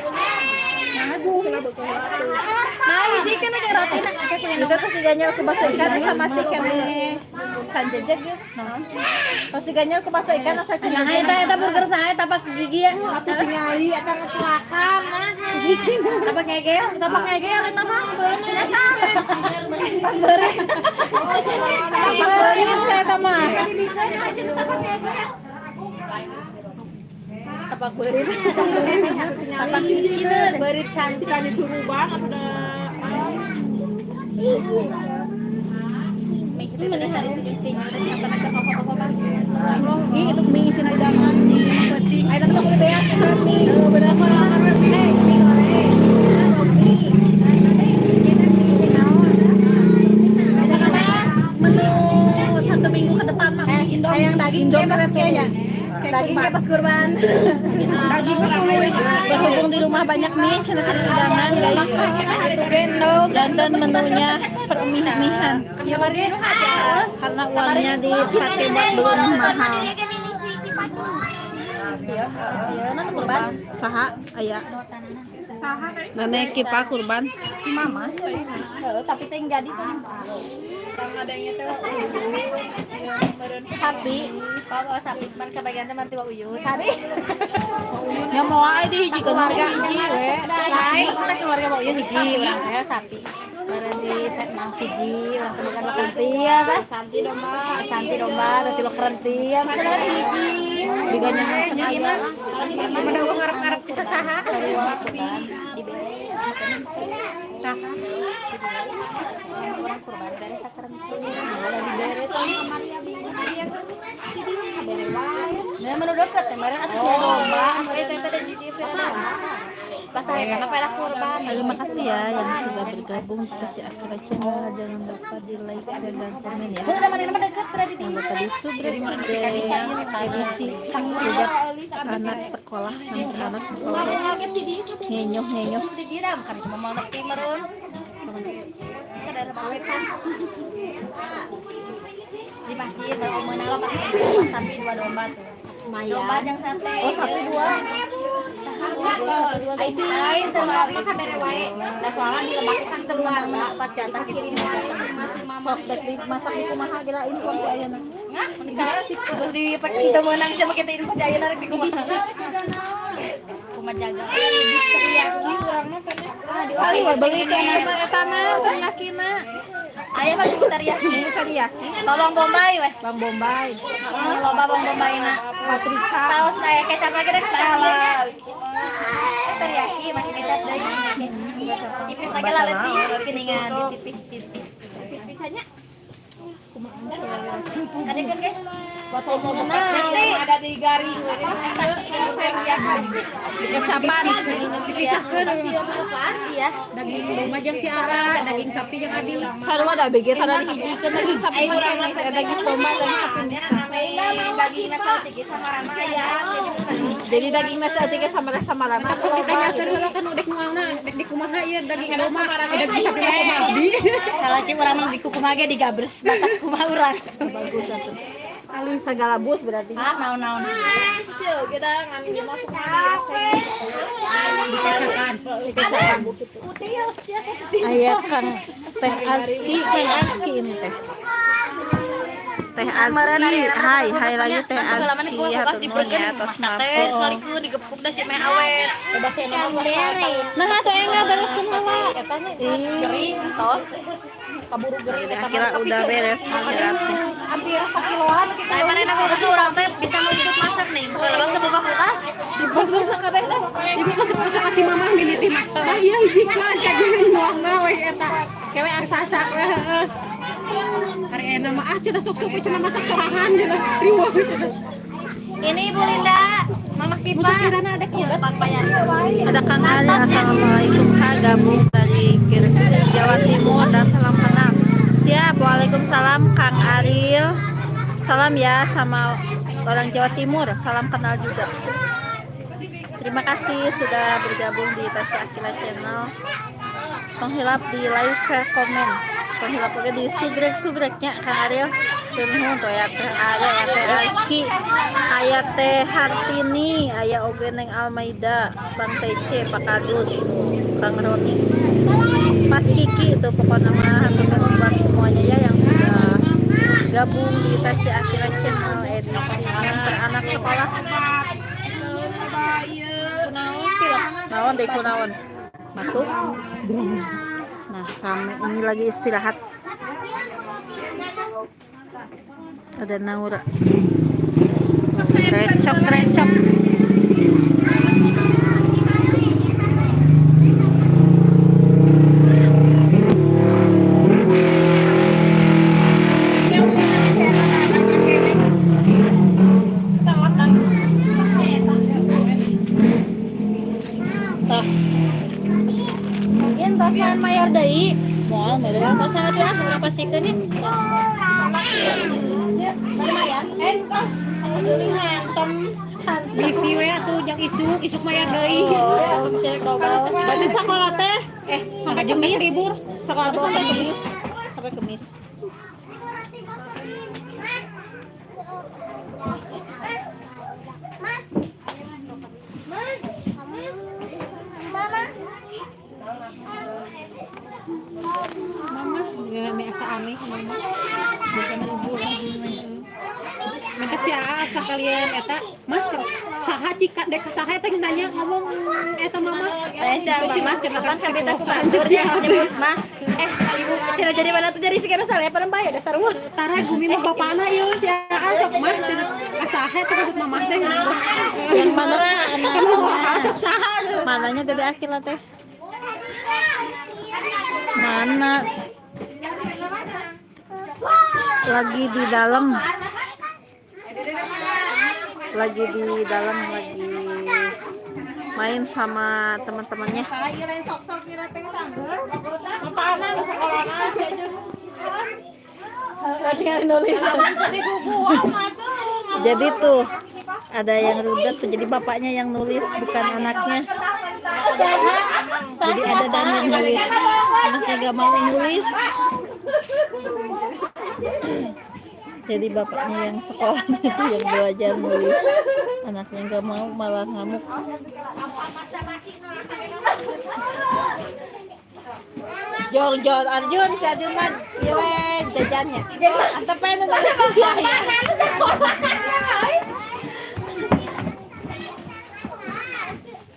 S2: Nah, hiji kan ada roti nak kayak punya
S1: Itu terus diganyal ke bakso ikan sama si kene sanjejek gitu. Naon? Terus diganyal ke bakso ikan asa
S2: Nah, eta eta burger saya tapak gigi ya.
S4: Aku tingali eta ngecelakan nah.
S2: Tapak ngegel, tapak ngegel eta mah. Eta. Tapak beurit.
S1: Tapak beurit saya eta mah. Tapak beurit.
S2: Tapak si Cina, beurit cantik.
S4: Kan itu rubang apa da
S2: Ini mana hari ini? Apa nak apa apa.
S1: Ih, itu mie cenah idaman di penting. Ayo tante boleh beak eta mie.
S4: bener mah
S2: Mie goreng. Mie. Ada apa?
S1: Menu satu minggu ke depan mah.
S2: Indomie. Daging
S1: Indomie
S2: kayak
S1: kayaknya.
S2: Daging kayak pas kurban.
S4: Daging tuluy.
S1: Berhubung di rumah banyak mie cenah sering idaman guys.
S2: Itu gendong.
S1: Dan menunya permih-mihan. Karena uangnya dipakai buat beli mie mahal.
S2: Iya, nanti kurban.
S1: Saha aya. Nenek kipa kurban.
S3: Si mama. Heeh, tapi teh jadi tuh.
S2: Sapi. Kalau sapi man kebagian teman tiba uyu. Sapi.
S1: Ya mau aja dihijikeun hiji we.
S2: Lain maksudnya keluarga mau uyu hiji, urang teh sapi. Bareng di mah hiji, urang teh makan makan ya, tah. Santi domba, santi domba, roti kerenti ya, maksudnya hiji.
S1: Diganyang aja.
S4: Mana uang ngarep-ngarep bisa saha.
S2: Dibere.
S4: Saha.
S2: Orang kurban beres sakerenti.
S3: Ada dibere tuh kamari abi. Dia kan di dieu ngabere wae.
S2: Nah, menu deket kemarin atuh domba, teh teh di Pas saya kenapa lah kurban.
S1: Terima kasih ya yang sudah bergabung di Kasih Akira Channel. Jangan lupa di like, share, dan komen ya.
S2: Heuh, mana mana deket berada di
S1: Jangan lupa di subrek edisi rujak anak sekolah, anak sekolah ngenyoh ngenyoh.
S2: Didiram kan mau nepi meureun. Di masjid kalau meunang lo pakai sapi dua domba tuh. Domba yang sampai.
S1: Oh sapi dua.
S3: Itu lain teu mah kabere wae.
S2: Nah soalnya di lebak kan keluarga empat jatah gitu.
S1: Sok dek dimasak di kumaha geura info ku ayeuna.
S2: Terus di kita menang sama kita info di ayeuna rek di kumaha. Kumaha jaga.
S1: Kali we beli ke eta mah teriyakina.
S2: Aya mah cukup teriyaki.
S1: Teriyaki.
S2: Bawang bombay weh.
S1: Bawang bombay.
S2: Loba bawang bombay na.
S1: Paprika.
S2: Saus aya kecap lagi deh salad. Teriyaki masih kecap deui. Tipis lagi lah letih geningan tipis-tipis.
S3: Tipis pisannya.
S2: Ada kan guys?
S4: Ada di garing.
S1: Kecapan.
S4: Dipisahkeun.
S2: Iya.
S4: Daging domba jeung si Aa, daging sapi jeung Abi.
S1: Sarua da BG tara dihijikeun daging sapi mah daging domba daging sapi bisa.
S3: Daging nasi sama rama ayam.
S1: Jadi daging nasi aja sama sama rama.
S4: Tapi kita nyakeun heula kan udek nuangna, dek di kumaha ieu daging domba, daging sapi mah kumaha Abi.
S2: Salah sih urang mah di kumaha ge digabres batak kumaha urang.
S1: Bagus atuh. Alus sagala bus berarti.
S2: Ah naon-naon.
S3: Kita ngambil masuk
S4: Dikecapan.
S1: Dikecapan. Aya Kang Teh Aski, Kang Aski ini teh. Teh Aski, hai, hai lagi Teh Aski, hatur nuhun ya atos
S2: Teh sekaliku digepuk dah si meh awet.
S1: Nah, atuh enggak bereskeun heula.
S2: Gering tos. Kaburu gering
S1: Jadi akhirnya udah beres berarti.
S3: Hampir sakiloan kita.
S2: Tapi mana enak kulkas tuh orang teh bisa menuntut masak nih. Bukan bang buka kulkas.
S4: Dibos gong sakabeh teh. Ibu masuk kasih mamah mimiti mah. Mah ieu hijikeun ka jeung nuangna we eta.
S1: Kewe
S4: Sasak we heeh. Kari enak mah ah cenah sok-sok cenah masak sorangan cenah riweuh cenah.
S2: Ini Ibu Linda, Mama Mama Kipa.
S1: Ada Kang Ali, assalamualaikum Kak, gabung dari Gresik, Jawa Timur dan salam kenal. Siap, waalaikumsalam Kang Ariel. Salam ya sama orang Jawa Timur, salam kenal juga. Terima kasih sudah bergabung di Tasya Aqilla Channel. Tong hilap di like, share, komen. Tong hilap oge di subrek-subreknya Kang Ariel. Nuhun tuh ya Teh Ariel, ya Teh Rizky, aya Teh Hartini, aya oge Neng Almaida, Bang TC, Pak Kadus, tuh, Kang Roni, Mas Kiki itu pokoknya mah hatur nuhun buat semuanya ya yang sudah gabung di Tasya Aqilla Channel edisi nganter anak sekolah. Naon deh kunaon? Batuk. Nah, kami ini lagi istirahat. Ada Naura. Recok recok. Tah,
S2: Yen tos mayar deui.
S1: moal mere.
S2: Tos sangat ya berapa sih nya? Lumayan. Entos.
S1: Ini ngantem.
S4: Bisi we atuh jang isuk, isuk mayar deui.
S1: Oh, berarti sekolah teh sampai
S4: Jam
S1: Kemis.
S4: libur.
S1: Sekolah teh sampai Kemis. Sampai Kemis.
S4: Mama, gila asa aneh mama. Bukan ibu lah. Mentak si Aa sakalian eta mah saha cika dek saha eta nanya ngomong eta mama.
S2: Teh
S4: Cina
S2: mama,
S4: cenah
S2: kapan
S4: kasih
S2: kami tak
S4: kosan cek si Aa teh.
S2: Mah, ibu cenah jadi mana tuh jadi sekian salah ya bae dasar mah.
S4: Tara gumi mah bapana ieu si Aa sok mah cenah ka saha eta disebut mamah teh.
S1: Yang mana
S4: Kan mama sok saha.
S1: Mananya Dede Akila teh? Mana? Lagi di dalam. Lagi di dalam lagi main sama teman-temannya. Jadi tuh ada yang rudet tuh, jadi bapaknya yang nulis bukan anaknya. Jadi ada dan yang nulis, anaknya gak mau nulis. Jadi bapaknya yang sekolahnya itu yang belajar nulis, anaknya gak mau malah ngamuk.
S2: Jong Jong Arjun si Arjun mah ieu we jajannya. Antep we nu nulis si aya.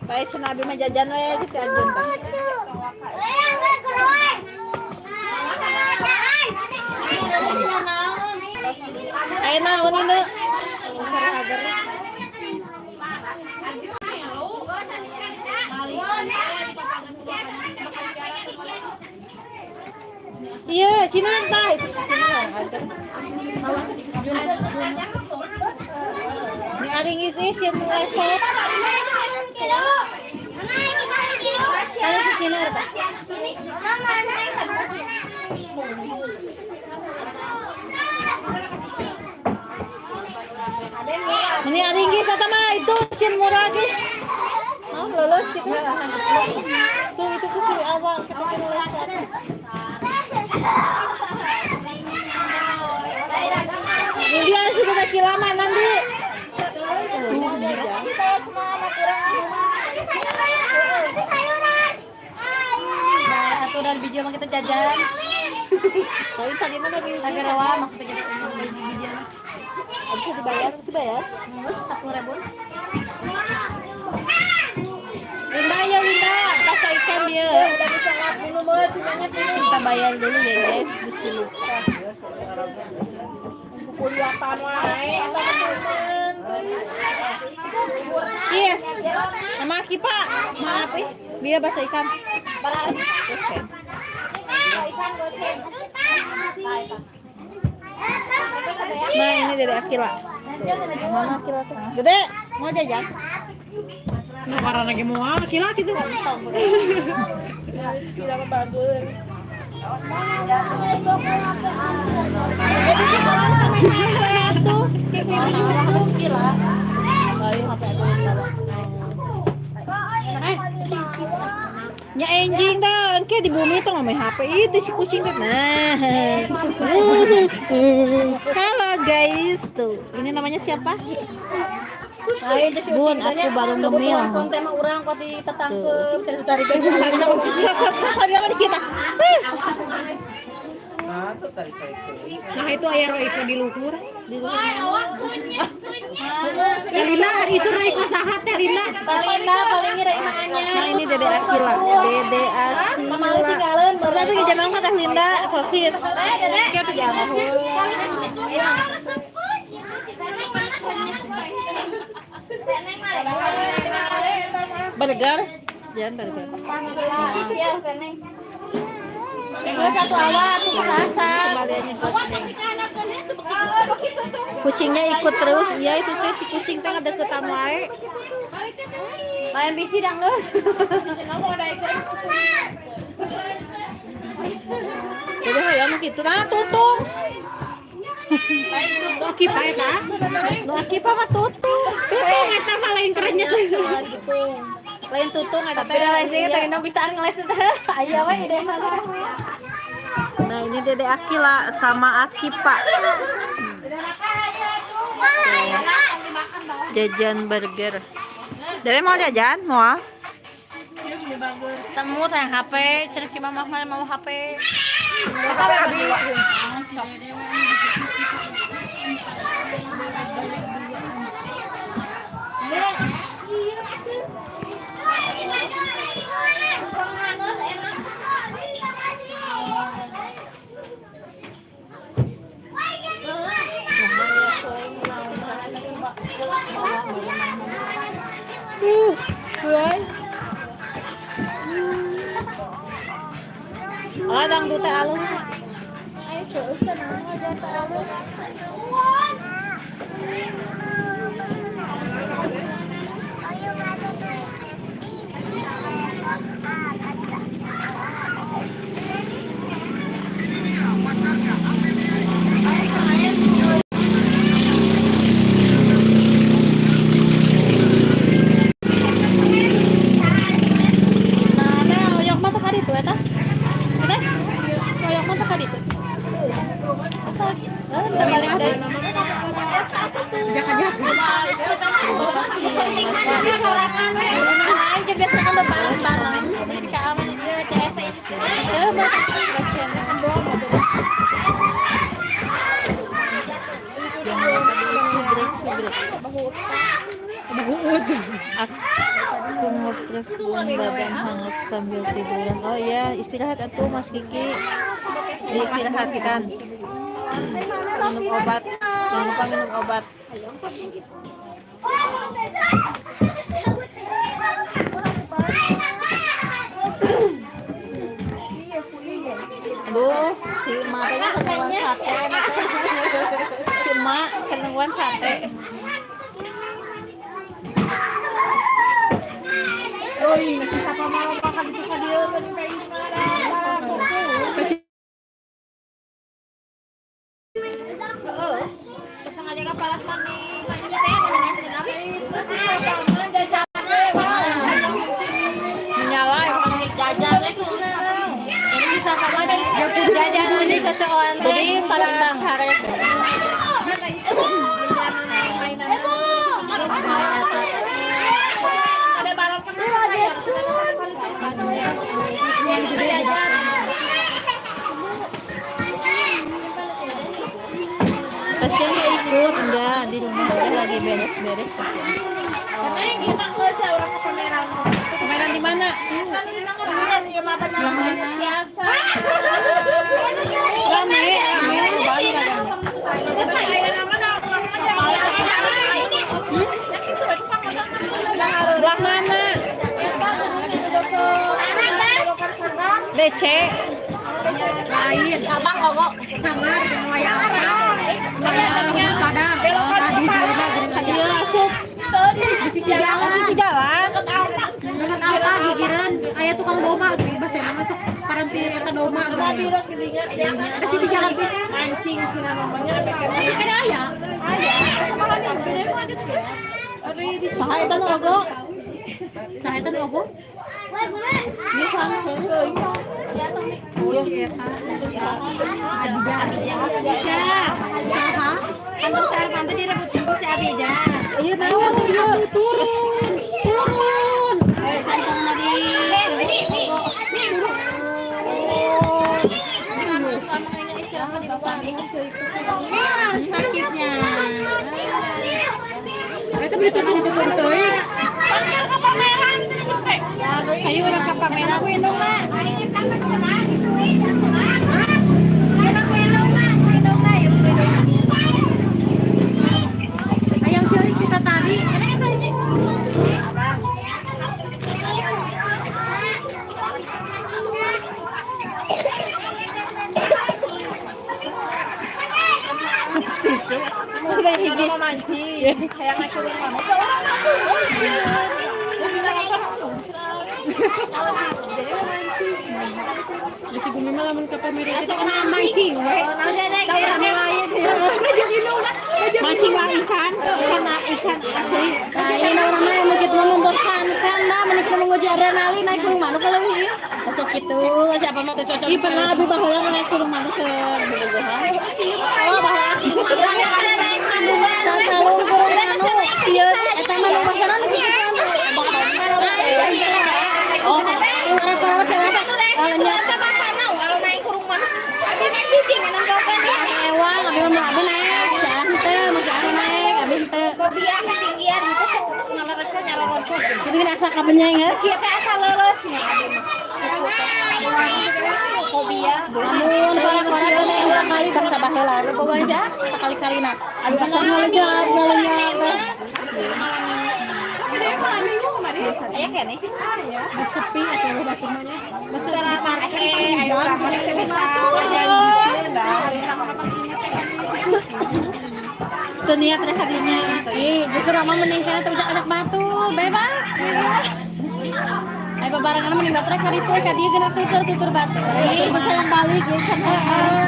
S2: Bae cenah abi mah jajan we si Arjun teh.
S1: Ayo naon ini? Iya, Cina entah itu si Cina yang ada. Ini ada ngis-ngis yang mulai sop. Ada si Cina apa? Ini ada inggris atau mah itu sin murah lagi. Oh, lulus gitu. Tuh itu tuh si awal kita nulis. Dia sudah kaki lama nanti.
S2: Nah, atuh dari biji mah kita jajan.
S1: Tapi tadi mana biji?
S2: Agak rawa maksudnya jadi biji biji mah.
S1: Bisa dibayar, bisa dibayar.
S2: Terus 10.000.
S1: Linda ya Linda, pasar ikan dia. Kita bayar dulu ya guys, bisa lupa. Yes, sama Kipa. Maaf eh, dia bahasa ikan. Oke. Nah ini dari Akila. Mana Akila tuh? Gede, mau jajan?
S4: Nah, warna lagi mau laki-laki tuh.
S1: Nya anjing dah, engke di bumi tuh ngomong HP itu si kucing tuh. Nah. Halo guys tuh. Ini namanya siapa? Bun, aku baru ngemil.
S2: Konten mah urang kok ditetangkeun, cari-cari
S1: Sama kita.
S4: Nah, itu ayah Royko di luhur. Terina itu Royko saha Terina.
S2: Paling paling ngira imah anyar.
S1: Nah, ini Dede Akila. Dede Akila.
S2: Tinggalin
S1: Tapi jaman kata Linda sosis. Kayak tuh jangan. Burger. Jangan burger.
S2: Iya, Teneng.
S1: Satu awal tuh kesasar. Kucingnya ikut terus. Iya itu tuh si kucing tuh ngedeketan wae.
S2: Lain bisi dang geus.
S1: Jadi hayang gitu nah tutung.
S4: Doa kipa eta.
S1: Doa kipa mah tutung.
S4: Tutung eta mah lain kerennya sih.
S1: Lain tutung eta teh.
S2: Beda lain sih teh endong bisaan ngeles teh. Aya we ide mah.
S1: Nah, ini Dede Akila sama Akipa. Jajan burger. Dede mau jajan? Mau? Ah?
S2: Temu teh HP, cari si mamah mah mau HP.
S1: Oh, dangdut teh alus.
S2: Nah, nah, oyok mah teh ka ditu eta. Teh. Oyok mah teh ka ditu. Eh, balik deui. Lain kan biasa kan bareng-bareng. Si Kak Aman itu CS. Eh,
S1: Subrek, subrek. Aku ngepres bun badan hangat sambil tiduran. Oh iya, istirahat atuh Mas Kiki. Diistirahatkan. Minum obat. Jangan lupa minum obat. Aduh, si emak teh kenemuan sate. Si emak kenemuan sate.
S4: Oi, masih siapa mau makan itu ka dieu geuning
S1: Menyala emang jajannya ke sini. Jadi bisa sama dari
S2: Jajanan di cocokan teh.
S1: Jadi para caret. Pasien nggak ikut, enggak di rumah aja lagi beres-beres pasien. Pameran di mana? Rame, rame, Bali rame. Belah mana? BC.
S4: Lain.
S2: Abang kok
S4: Sangar wayang apa? Padang. Tadi
S1: Iya, asup.
S4: Di sisi jalan.
S1: sisi jalan.
S4: Dekat Alfa gigireun aya tukang domba bahasa mah sok paranti eta domba gitu. Ada sisi jalan pisan.
S3: Mancing sih namanya
S4: Masih kada aya.
S3: Aya. Sama lagi gede mah ada.
S1: Saha eta nu ogo?
S4: Saha eta nu ogo?
S1: Ini saha
S4: Saha?
S3: Kantong si Arfan teh direbut si Abija.
S1: Iya tahu tuh ieu.
S4: Turun, turun.
S3: Kantong di
S1: Sakitnya.
S4: Eta beli tutung-tutung teuing.
S1: Ayo urang ka pameran.
S4: Ayam ceurik kita tadi.
S1: Udah hiji.
S3: Mau mancing, kayak naik turun mana?
S4: Di si Gumi mah lamun ka pameran teh mancing we.
S1: Mancing lah ikan, ikan ikan asli.
S2: Nah, ini orang mah anu kitu mah membosankan dah, mending kudu menguji adrenalin naik gunung manuk kalau ieu. Masuk kitu, siapa mah teu cocok.
S1: Ih pernah abi baheula naik turun manuk ke Bobogohan.
S4: Oh, baheula.
S2: Sakalung kurung manuk. Sieun eta mah nu basana nu kitu kan.
S1: Oh,
S2: Orang-orang siapa teh? Nya
S3: Kalau naik kurung mana? Abi mah cicing nempelkan ya.
S2: ewang abi mah abi naik, siah henteu, masih anu naik, abi henteu.
S3: Kopiah ketinggian itu sok ngalereceh nyaloroncok.
S2: Jadi kan asa kabenyeng heuh.
S3: Kieu teh asa leuleus nya abi mah. Kopiah.
S2: Lamun korek-korek teh ulah kali bangsa baheula. Pokoknya sih ah, sakali-kalina. Abi asa ngalenyap, ngalenyap.
S3: Aya keneh.
S4: Sepi atuh batur mah nya.
S3: Secara parke ayo urang mah bisa
S1: teu niat rek kadinya.
S2: Ih, justru mah mending kana teh ujak-ajak batu, bebas. Ayo babarengan mending baterai ka ditu ka dieu geuna tutur-tutur batu.
S1: Ih, bisa yang balik ya can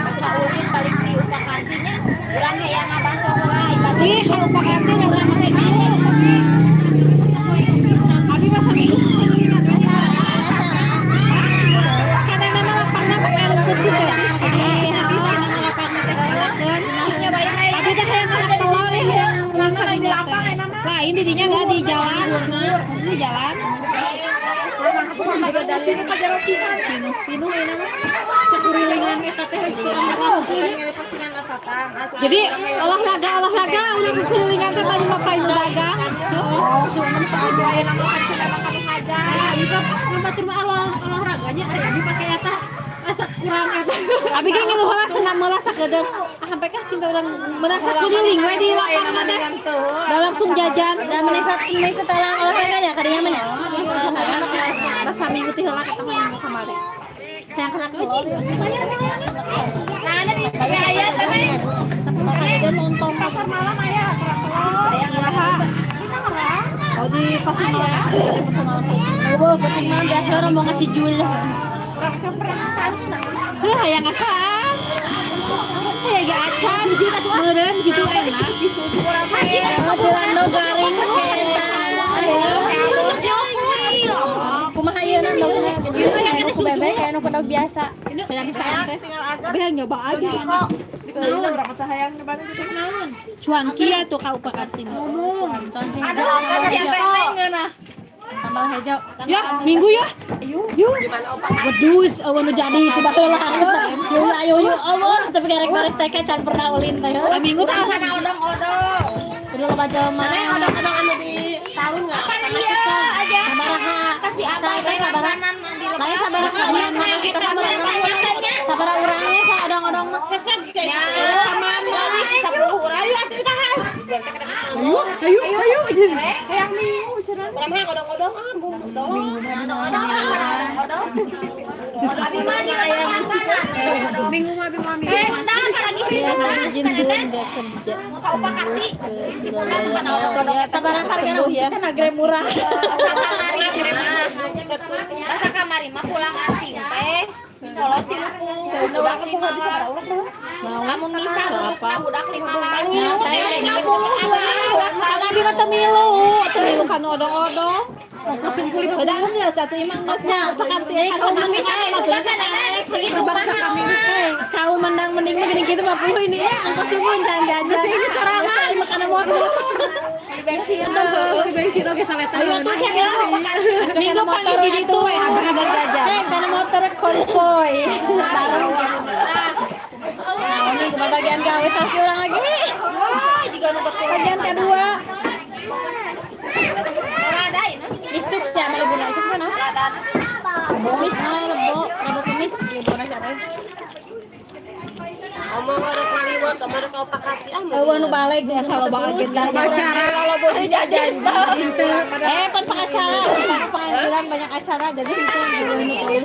S3: Asa ulin balik di upakantinya. Urang hayang ngabaso heula ibadah.
S1: Ih, kalau pakai teh sama kayak gitu. Abi mah saminggu
S2: Acara.
S1: Karena nama lapangna pakai rumput sih teh.
S4: Bisa na ngalapangna teh.
S1: Abi teh hayang anak telur ya hayang kadinya teh. Lain di dinya enggak di jalan. Di jalan.
S4: Pinuh ieu mah. Sakurilingan eta teh.
S1: Jadi olahraga olahraga udah kelilingan teh tadi mah payu dagang.
S4: Oh, Abi mah batur mah olahraganya ari abi pake eta asa kurang eta.
S1: Abi ge ngeluh heula senam heula sakedeung. Ah sampai kah cinta urang meunang sakuriling we di lapangna teh. Da langsung jajan.
S2: Da mending mending setelah olahraganya kadinya mah nya. Olahraga.
S1: Pas saminggu teh heula ketemu minggu kamari. Hayang kena telur.
S3: Nah, ada di aya teh.
S1: Ada nonton
S3: Pasar malam aya
S1: Oh di pasar malam. Pasar malam.
S2: Oh, penting mah biasa orang mau ngasih jul.
S1: Heuh hayang asaan. Hayang ge acan. Meureun gitu enak.
S2: Oh, jalan garing eta. Kumaha ieu na ndog kayak nu bebek kayak nu pendog biasa.
S1: Hayang asaan teh. Abi hayang nyoba aja. Cuanki ya tuh kau pakatin.
S3: Aduh, siapa teh ngeunah.
S2: Sambal hejo.
S1: Ya, minggu ya. Yuk.
S2: Wedus eueuh nu jadi itu baheula. Yuk ayo yuk eueuh tapi karek beres TK can pernah ulin teh.
S1: Ah, minggu tah.
S3: Kana odong-odong.
S2: Kudu loba jelema.
S4: Odong-odong anu di tahun enggak?
S3: Pan ieu aja.
S2: Sabaraha.
S3: Kasih abah teh
S2: Sabaraha.
S3: langganan di
S2: Lain sabaraha kajian mah kita mah sabaraha urangnya sa odong-odongna.
S4: Seseg sih.
S3: Taman balik 10 urang.
S4: Ayo atuh tahan.
S1: Ayo, ayo, ayo.
S4: Hayang minggu cenah. Urang mah odong-odong ah, odong.
S3: Odong-odong. Abi mah di ayam musik.
S4: Minggu mah abi mah minggu.
S3: Eh, dah lagi
S1: Ya, izin dulu nggak kerja sembuh ke Surabaya. Oh, ya,
S4: Sabarang harga
S1: sembuh ya.
S4: kan agak murah.
S3: Asa kamari mah, asa kamari mah pulang anting teh kolot 30, budak 15. Lamun misah
S1: Apa?
S3: budak 15. 50.
S1: Karena abi mah teu milu, teu milu kanu odong-odong. Udah geus atuh imah geus nya pakanti
S4: Berbangsa kami kau menang mending mah gini gitu mah puluh ini ya angkos sungguh jangan jajan ini corangan makanan motor bensin di bensin oke saletan.
S1: Minggu pagi di ditu we jajan.
S4: Eh, karena motor konvoy. Nah, ini bagian gawe saksi orang lagi. Bagian kedua.
S2: Isuk sih sama ibu isuk mana? Kemis, rebo, rebo kemis, libur siapa?
S3: Omong orang kaliwat, omong kau pakati ah.
S1: Eueuh nu balik biasa loba agenda.
S4: Acara.
S3: Jajan.
S1: Eh, pan pengacara, sekarang pengadilan banyak acara jadi itu dulu nu tulis.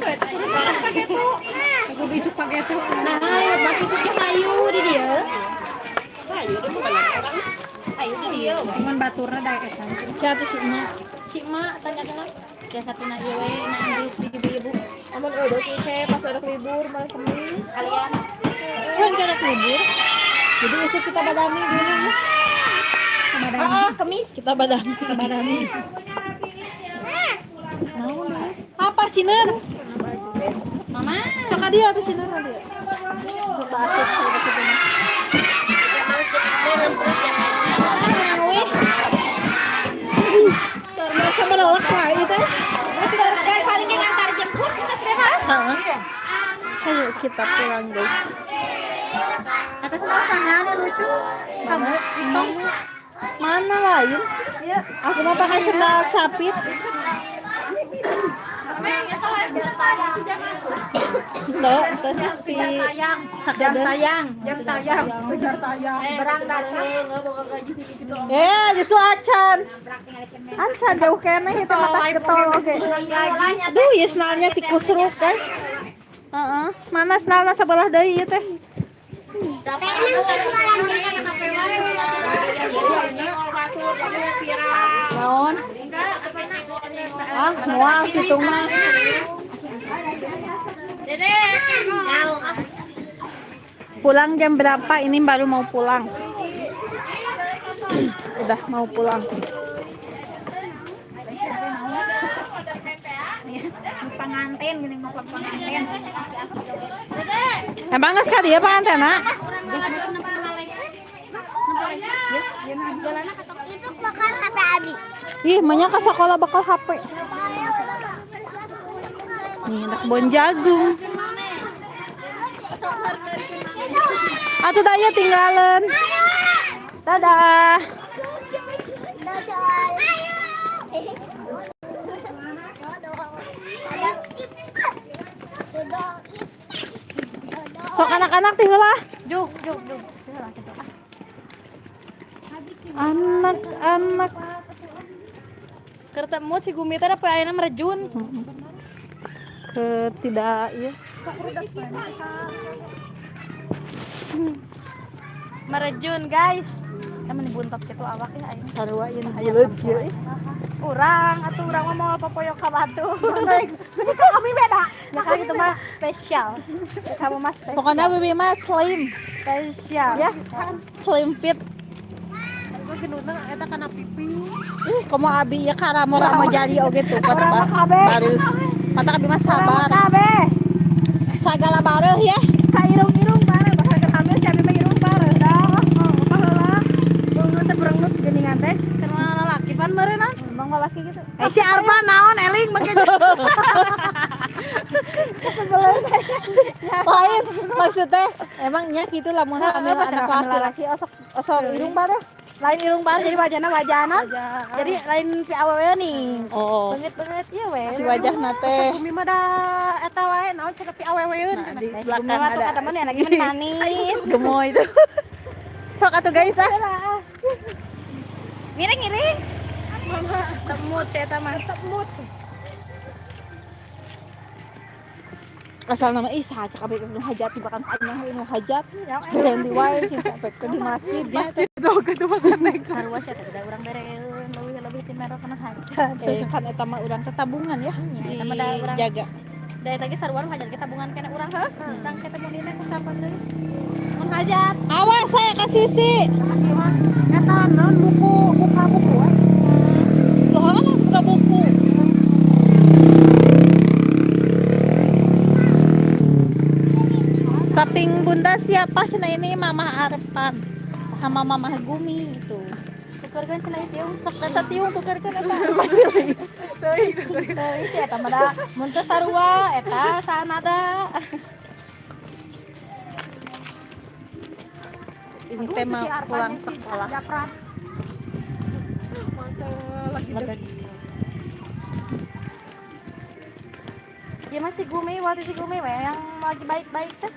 S4: Aku besok pakai tuh.
S2: Nah, bak isuknya kayu di dia.
S4: Cuman baturna daek eta.
S1: Siapa sih emak?
S2: Cik mak tanya kan. Ya satu nak ieu we, nak grup di ibu-ibu.
S4: Amun udah sih pas ada libur malah kemis.
S3: Kalian
S1: Kan kena libur. Jadi esok kita badami dulu.
S3: Oh, kemis.
S1: Kita badami. Badami. Apa Ciner?
S2: Mama,
S1: Sok dia tuh Ciner dia. Sok asup sok kitu mah. Ternyata menolak wae ieu teh.
S3: Dan paling ngantar jemput bisa sehat.
S1: Heeh. Ayo kita pulang guys.
S2: atas pasangan yang lucu. Kamu, Stong.
S1: Mana lain?
S2: Iya.
S1: Aku mau pakai sendal capit. Loh, itu sih di
S4: Jam tayang, jam tayang, kejar tayang.
S3: Berang datang, nggak boga gaji gitu.
S1: Eh, justru acan. Acan jauh keneh itu mata getol oge. Aduh, ya senalnya tikus ruk, guys. Heeh. Mana senalna sebelah deui ieu teh? Naon? Ah, moal kitu mah. Pulang jam berapa? Ini baru mau pulang. Udah mau pulang.
S3: Pengantin gini mau pengantin.
S1: Emang nggak sekali ya pengantin, nak?
S5: Isuk bakal HP Abi.
S1: Ih, banyak ke sekolah bakal HP. Nih, ada kebun jagung. Atuh daya tinggalan. Dadah. Sok anak-anak tinggal lah.
S2: Juk, juk, juk.
S1: Anak-anak.
S2: Ketemu si Gumi teh apa ayeuna merejun.
S1: Ke tidak iya.
S2: Merejun, guys. Emang dibuntot gitu awak ya ayeuna.
S1: Sarua ieu buleud kieu ih.
S2: Urang atuh urang mah mau popoyok ka batu. Begitu kami beda. Ya kan itu mah spesial. Kamu mah spesial.
S1: Pokoknya bibi mah slim
S2: spesial.
S1: ya. Slim fit.
S4: Eta kana pipi.
S1: Ih, komo abi ya karamo-ramo jadi oge tuh
S4: Urang mah kabeh.
S1: Baru. Mata abi mah sabar.
S4: Kabeh.
S1: Sagala bareuh ya.
S4: Ka irung-irung bareng bahkan keur hamil si abi mah irung bareng dah. Oh, baheula. Beungeut teh berengut geuningan teh.
S2: Kenal lalaki pan meureun ah.
S4: Emang lalaki gitu.
S1: Eh, si Arman naon eling make lain maksudnya emangnya gitu lamun hamil
S4: pas
S1: anak
S4: hamil
S1: laki-laki osok osok irung bareuh.
S4: Lain irung bareng jadi wajahna wajahna. Jadi lain si awewe nih.
S1: Oh.
S2: Beungeut-beungeut ieu we.
S1: Si wajahna teh.
S4: Bumi mah da eta wae naon cenah pi aweweun.
S1: Nah, di
S2: Si
S1: belakang
S2: Gumi mah tuh
S1: ada
S2: kata mana lagi manis.
S1: gemoy itu. Sok atuh guys ah.
S2: Miring-miring. Temut saya eta mah temut.
S1: Asal nama ih saha cek abek nu hajat bahkan aing nu hajat. Berhenti wae cinta abek teh di masjid ya.
S2: Sarua sia teh da urang bereun leuwih lebih ti merek kana hajat.
S1: Kan eta mah urang teh tabungan ya.
S2: Iya, eta mah da urang.
S1: Dijaga.
S2: Da eta ge sarua nu hajat ge tabungan keneh urang heuh. Tang kita mun dina kusapan deui. Mun hajat.
S1: Awas saya ke sisi.
S4: Eta naon buku buka buku we.
S1: Loh, kan harus buka buku. Saping bunda siapa cina ini Mama Arpan sama Mama Gumi itu.
S2: Tukerkeun cenah ieu
S1: Sok eta tiung tukerkeun eta.
S2: Teuing si eta mah da mun teu sarua eta sanada.
S1: Ini tema pulang sekolah.
S4: Japrat.
S2: Ya masih Gumi, waktu si Gumi we yang lagi baik-baik teh.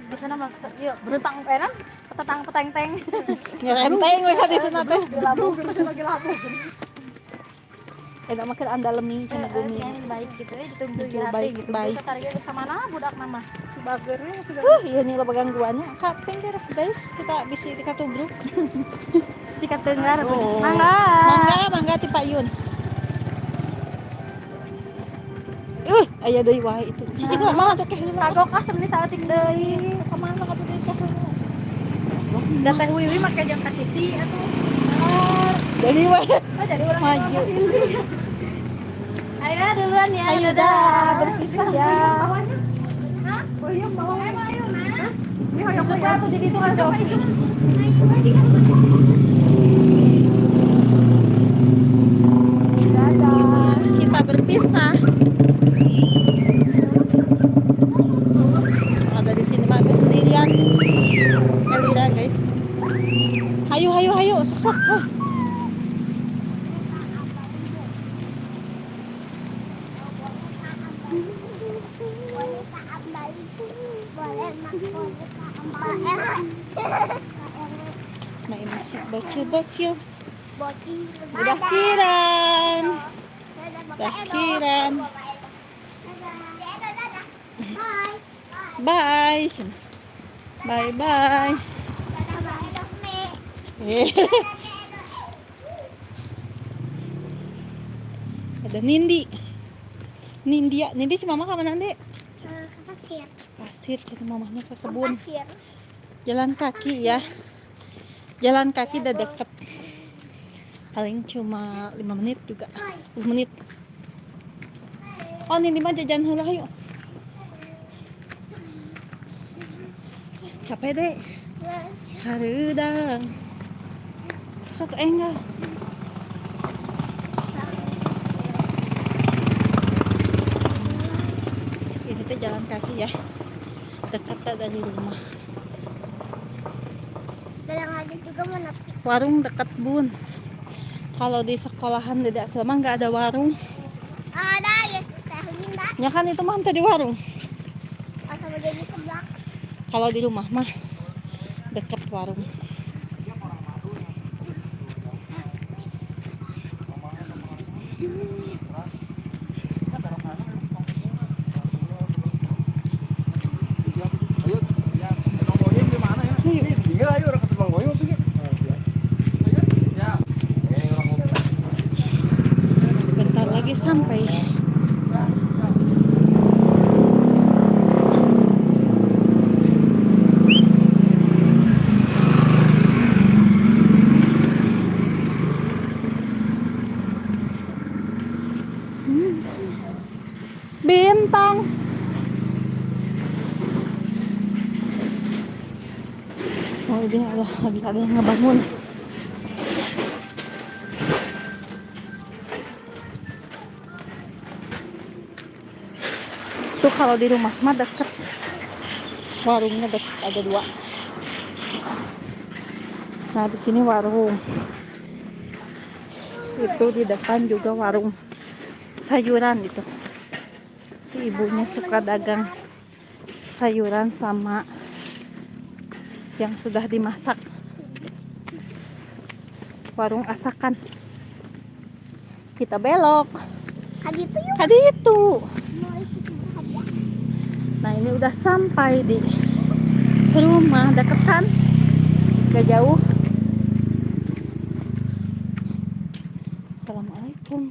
S2: Di sana mas, yuk berutang enak, petetang peteng-teng.
S1: Nyerenteng we ka ditu na teh.
S4: Labu lagi labu.
S1: Eta mah keur andalemi cenah Gumi.
S2: Yang baik gitu ya, ditunggu
S1: Betul,
S2: hati
S1: baik,
S2: gitu.
S1: baik.
S2: Terus tarik geus ka mana budak nama.
S4: Si bagernya sudah
S1: Iya nih loba gangguannya. Kak pinggir guys, kita bisi dikatubruk.
S2: Sikat tenggar. Mangga.
S1: Mangga, mangga ti Pak Yun. Aya deui wae itu. Cicing lah mah teh heula.
S2: Kagok asem nih saeutik deui.
S1: Ka mana ka deui teh heula.
S2: Da teh Wiwi make jeung ka Siti atuh.
S1: Jadi wae.
S2: Oh, jadi urang
S1: Maju.
S2: Ayo duluan ya.
S1: Ayo dah, berpisah ya.
S4: Oh iya mau. Ini hoyong
S2: Suka tuh jadi itu kan
S1: Dadah. Kita berpisah. Ada di sini mah aku sendirian. Elira guys. Hayu hayu hayu, sok sok. Huh.
S5: Boneka ambal itu boleh mak boneka ambal RW.
S1: Nah ini si bocil-bocil.
S5: Bocil.
S1: Udah kiran.
S5: Dadah, Bapak
S1: Udah
S5: Edo.
S1: kiran.
S5: Bapak Edo. Dadah. Edo, dadah. Bye.
S1: Bye. Bye bye.
S5: Dadah, Bapak Edo. Me.
S1: Eh. Ada Nindi. Nindia, Nindi si mama kapan nanti?
S5: Ke pasir.
S1: Pasir, kata mamahnya ke kebun.
S5: Pasir.
S1: Jalan kaki ya. Jalan kaki udah deket. Paling cuma 5 menit juga, 10 menit. Oh, Nindi mah jajan heula yuk. Capek deh. Hareudang. Sok enggak. Ini tuh jalan kaki ya. Dekat dari rumah.
S5: Dalam aja juga mau nepi.
S1: Warung dekat bun. Kalau di sekolahan di Akil mah nggak ada warung.
S5: Ada ya Teh Linda
S1: Ya kan itu mah di warung.
S5: atau jadi sebelah.
S1: Kalau di rumah mah deket warung.
S6: Ayo, Bang Bohim di mana ya? Pinggir ayo orang kata Bang Bohim pinggir. Ya. Orang ngomong.
S1: Bentar lagi sampai. Bintang. Oh ini ada lagi ada yang ngebangun. Tuh kalau di rumah mah deket. Warungnya deket ada 2. Nah di sini warung. Itu di depan juga warung sayuran gitu. Si ibunya suka dagang sayuran sama yang sudah dimasak. Warung asakan. Kita belok.
S5: Hadi itu yuk.
S1: Tadi itu.
S5: Mau ikut hadiah.
S1: Nah, ini udah sampai di rumah, deket kan? Gak jauh. Assalamualaikum.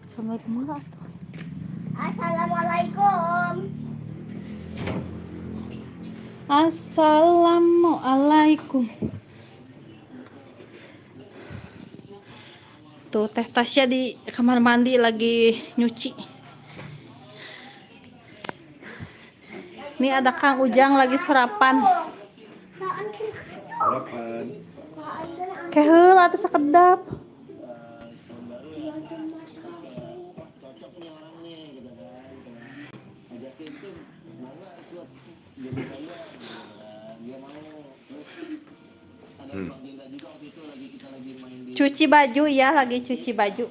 S1: Assalamualaikum warahmatullahi.
S5: Assalamualaikum.
S1: Assalamualaikum. Tuh, Teh Tasya di kamar mandi lagi nyuci. Ini ada Kang Ujang lagi sarapan.
S6: Sarapan.
S1: Ke heula atuh sakedap. Cuci baju ya, lagi cuci baju.